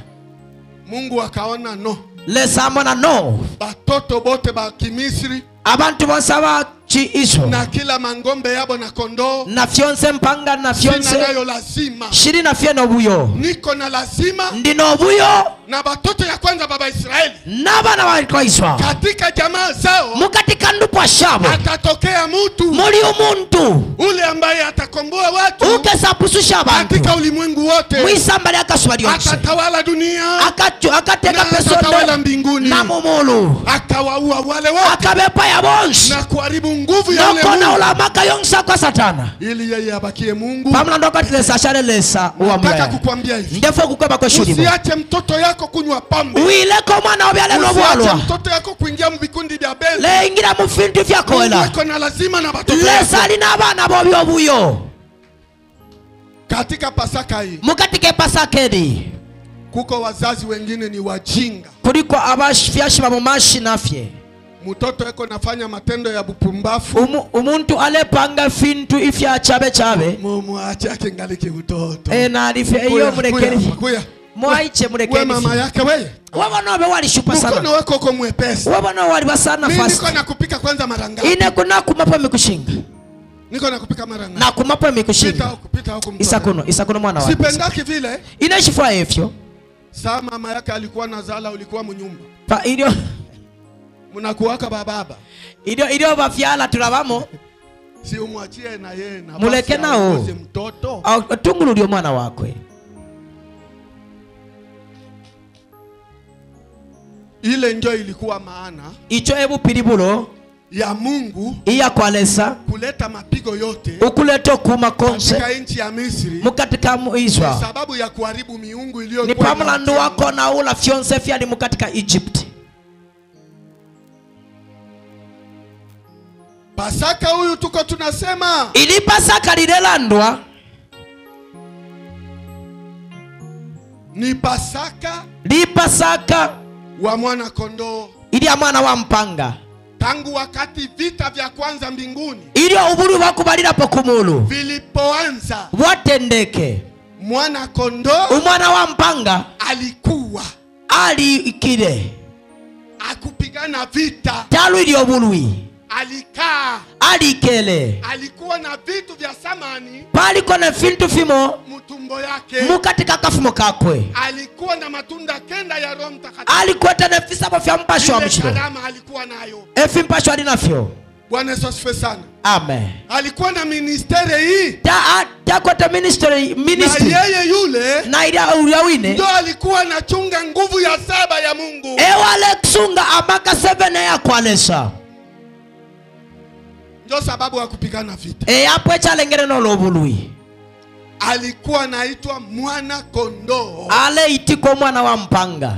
Mungu akaona no.
Lesa mona no.
Batoto bote ba Kimisri,
abantu bosaba chi iso,
na kila mangombe yabo na kondoo,
na fyonse mpanga na fyonse
sina nayo lazima.
Shiri na fyeno buyo.
Niko na lazima.
Ndino buyo.
Na batoto ya kwanza baba Israeli,
na bana wa Israeli,
katika jamaa zao,
mukatika ndupwa shabo,
atatokea mtu,
muri umuntu
ule ambaye atakomboa watu,
ukesapususha abantu
katika ulimwengu wote,
mwisamba lya kaswa lyonse,
atatawala dunia,
akateka peso
atatawala mbinguni,
na mumulu,
akawaua wale wote,
akabepa ya bonsi,
na kuharibu nguvu ya ule Mungu,
ulamaka yonsa kwa satana,
ili yeye abakie Mungu.
Pamla ndoka tilesa shale lesa uamwe.
Nataka kukwambia hivi,
ndefo kukweba kwa shulimo,
usiache mtoto yako kunywa pombe.
Uileko mwana obyale
nobwalwa.
Usiache
mtoto yako kuingia mvikundi vya benzi.
Le ingira mu fintu vya koela.
Mungu na lazima na batoto.
Lesa lina abana bobyo buyo.
Katika Pasaka hii,
mukatike Pasaka hii,
kuko wazazi wengine ni wajinga.
Kuliko abashfyashi bamumashi nafye.
Mtoto yako nafanya matendo ya bupumbafu.
Umuntu alepanga fintu ifya chabe chabe.
Mumuache akingaliki mtoto.
Na alifya iyo murekeni.
Kuya.
Mwaiche murekeni.
We mama yake wewe.
Wewe nobe walishupa sana.
Mkono wako uko mwepesi.
Wewe no waliba sana
Mimi
fast.
niko nakupika kwanza mara ngapi?
Ine kuna kumapa mikushinga.
Niko nakupika mara ngapi?
Na kumapa mikushinga.
Pita huko, pita huko mtoto.
Isakuno mwana wangu.
Sipendaki vile.
Inashifua efyo.
Saa mama yake alikuwa nazala ulikuwa mnyumba.
Pa ilio
mnakuwaka bababa.
Ilio bafyala tulabamo.
Si umwachie na yeye na
muleke nao.
Mtoto.
Tungulu ndio mwana wakwe.
Ile ndio ilikuwa maana
icho ebu pilibulo
ya Mungu
iya kwalesa
kuleta mapigo yote
ukuleta kuma konse
katika nchi ya Misri
mukatika mu Israel,
sababu ya kuharibu miungu iliyokuwa
ni pamulandu wako na ula fyonse fyali mukatika Egypt.
Pasaka huyu tuko tunasema
ili Pasaka lilelandwa
ni Pasaka,
li Pasaka
wa mwana kondoo,
ili ya mwana wa mpanga.
Tangu wakati vita vya kwanza mbinguni,
ili uburu wakubalira pokumulu
vilipoanza
watendeke,
mwana kondoo,
umwana wa mpanga
alikuwa
alikile
akupigana vita
talu ili obulwi
alikaa
alikele,
alikuwa na vitu vya samani,
paliko na vintu fimo
mutumbo yake,
mukatika kafumo kakwe,
alikuwa na matunda kenda ya Roho Mtakatifu,
alikuwa na fisabo vya mpasho wa mshiro,
karama alikuwa nayo,
efi mpasho alinafyo.
Bwana Yesu asifiwe sana.
Amen.
Alikuwa na ministeri hii.
Ta ministry.
Na yeye yule
na ila wine
ndio alikuwa anachunga nguvu ya saba ya Mungu.
Ewale kusunga amaka 7 ya kwalesa.
Ndio sababu ya kupigana vita.
Hapo chalengere no lobului.
Alikuwa anaitwa mwana kondoo.
Ale itiko mwana wa mpanga.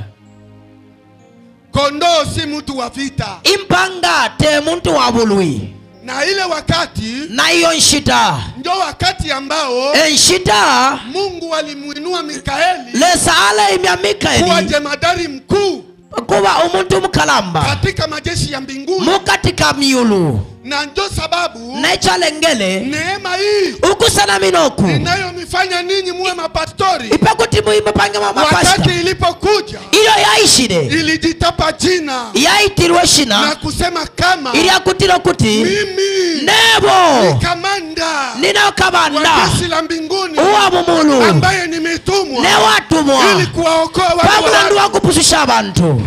Kondoo si mtu wa vita.
Impanga te mtu wa bului.
Na ile wakati,
na hiyo nshita,
ndio wakati ambao
nshita
Mungu alimuinua Mikaeli.
Lesa ale imya Mikaeli
kuwa jemadari mkuu,
kuwa umuntu mkalamba
katika majeshi ya mbinguni,
mukatika miulu.
Na ndio sababu
na chalengele
neema hii
ukusana minoku
inayomifanya ninyi muwe mapastori,
ipakuti muhimu pange mapastori.
Wakati ilipokuja
iyo yaishire
ilijitapa jina,
yaitirwe shina
na kusema kama
iliakutiro kuti
mimi
nebo
ni kamanda,
nina kamanda
wa jeshi la mbinguni
uwa mumulu
ambaye nimetumwa
newatumwa
ili kuwaokoa watu
pamulandu wa kupusisha abantu.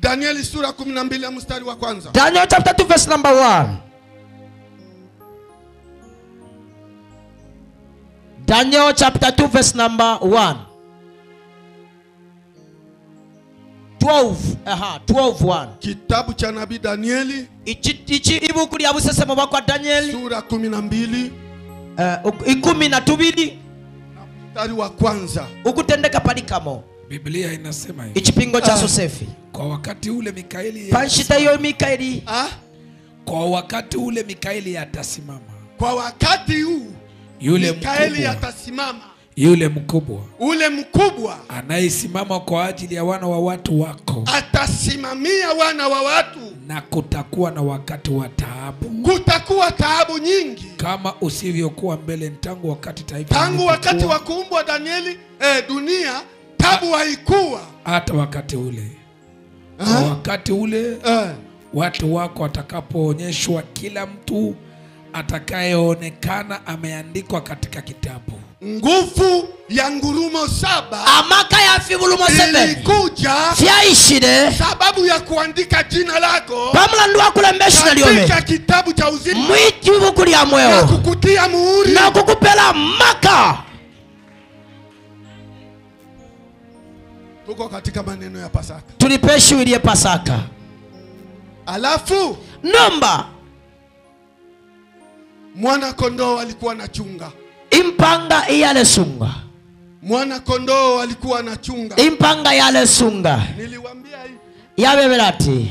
Danieli sura 12 mstari wa kwanza.
Daniel chapter 2 verse number 1. Daniel chapter 2 verse number 1. 12, 12:1.
Kitabu cha nabii Danieli.
Ichi ibuku lya busesemo bwa Danieli.
Sura 12.
12.
Mstari wa kwanza.
Ukutendeka palikamo.
Biblia inasema hivi.
Ichipingo cha Yosefi.
Kwa wakati ule Mikaeli,
panshita hiyo Mikaeli.
Kwa wakati ule Mikaeli atasimama.
Kwa wakati huu
yule
Mikaeli atasimama.
Yule mkubwa.
Ule mkubwa
anayesimama kwa ajili ya wana wa watu wako.
Atasimamia wana wa watu.
Na kutakuwa na wakati wa taabu.
Kutakuwa taabu nyingi.
Kama usivyokuwa mbele tangu wakati taifa.
Tangu wakati wa kuumbwa Danieli, dunia tabu haikuwa
hata wakati ule. Kwa wakati ule watu wako watakapoonyeshwa, kila mtu atakayeonekana ameandikwa katika kitabu.
Nguvu ya ngurumo 7
amaka ya fibulumo 7
ilikuja
fyaishire
sababu ya kuandika jina lako
pamulandu wa kulembesha liome
katika kitabu cha uzima,
mwiti buku lya mweo,
na kukutia muhuri
na kukupela maka.
Tuko katika maneno ya Pasaka.
Tulipeshiwilie Pasaka.
Alafu
nomba
mwana kondoo alikuwa anachunga.
Impanga yale sunga.
Mwana kondoo alikuwa anachunga.
Impanga yale sunga.
Niliwaambia hivi.
Yabebelati.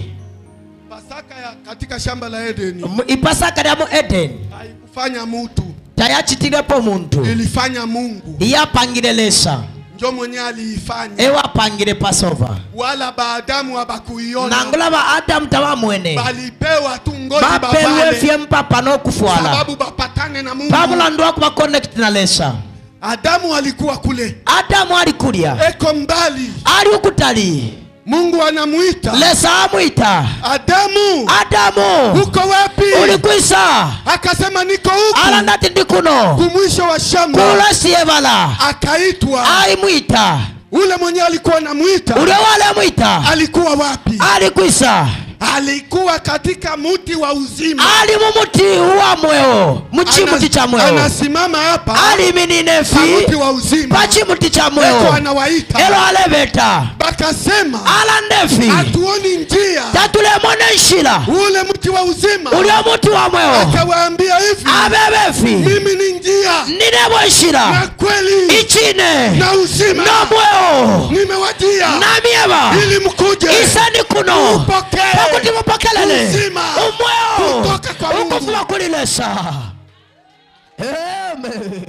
Pasaka ya katika shamba la Edeni.
Ipasaka ya mu Eden.
Haikufanya mtu.
Tayachitilepo muntu.
Ilifanya Mungu.
Yapangile lesa.
Njo mwenye aliifanya.
Ewa pangile Passover.
Wala baadamu habakuiona.
Nangula ba Adam tawamwene.
Balipewa tu ngozi babale.
Bapewe fyempa pano kufuala.
Sababu bapatane na Mungu.
Pamula ndo kuba connect na lesa.
Adamu alikuwa kule.
Adamu alikulia.
Eko mbali.
Ali ukutali.
Mungu anamuita.
Lesa amuita.
Adamu.
Adamu.
Uko wapi?
Ulikuisa.
Akasema niko huku.
Ala ndati ndikuno.
Kumwisho wa shamba.
Kula sievala.
Akaitwa.
Aimuita.
Ule mwenye alikuwa anamuita.
Ule wale muita.
Alikuwa wapi?
Alikuisa.
Alikuwa katika muti wa uzima.
Ali mumuti wa mweo. Muchimuti cha mweo.
Anasimama hapa.
Ali mininefi.
Muti wa uzima.
Pachimuti cha mweo.
Eko anawaita.
Elo alebeta.
Bakasema.
Ala ndefi.
Hatuoni njia.
Tatule mwone nshila.
Ule muti wa uzima.
Ule muti wa mweo.
Akawaambia hivi.
Abebefi.
Mimi ni njia.
Ninebo nshila.
Na kweli.
Ichine.
Na uzima.
Na mweo.
Nimewajia.
Na mieba.
Ili mkuje.
Isani kuno.
Upokee.
Pakuti mupokelele.
Uzima.
Umweo.
Kutoka kwa Mungu.
Ukufuma kulilesa. Amen.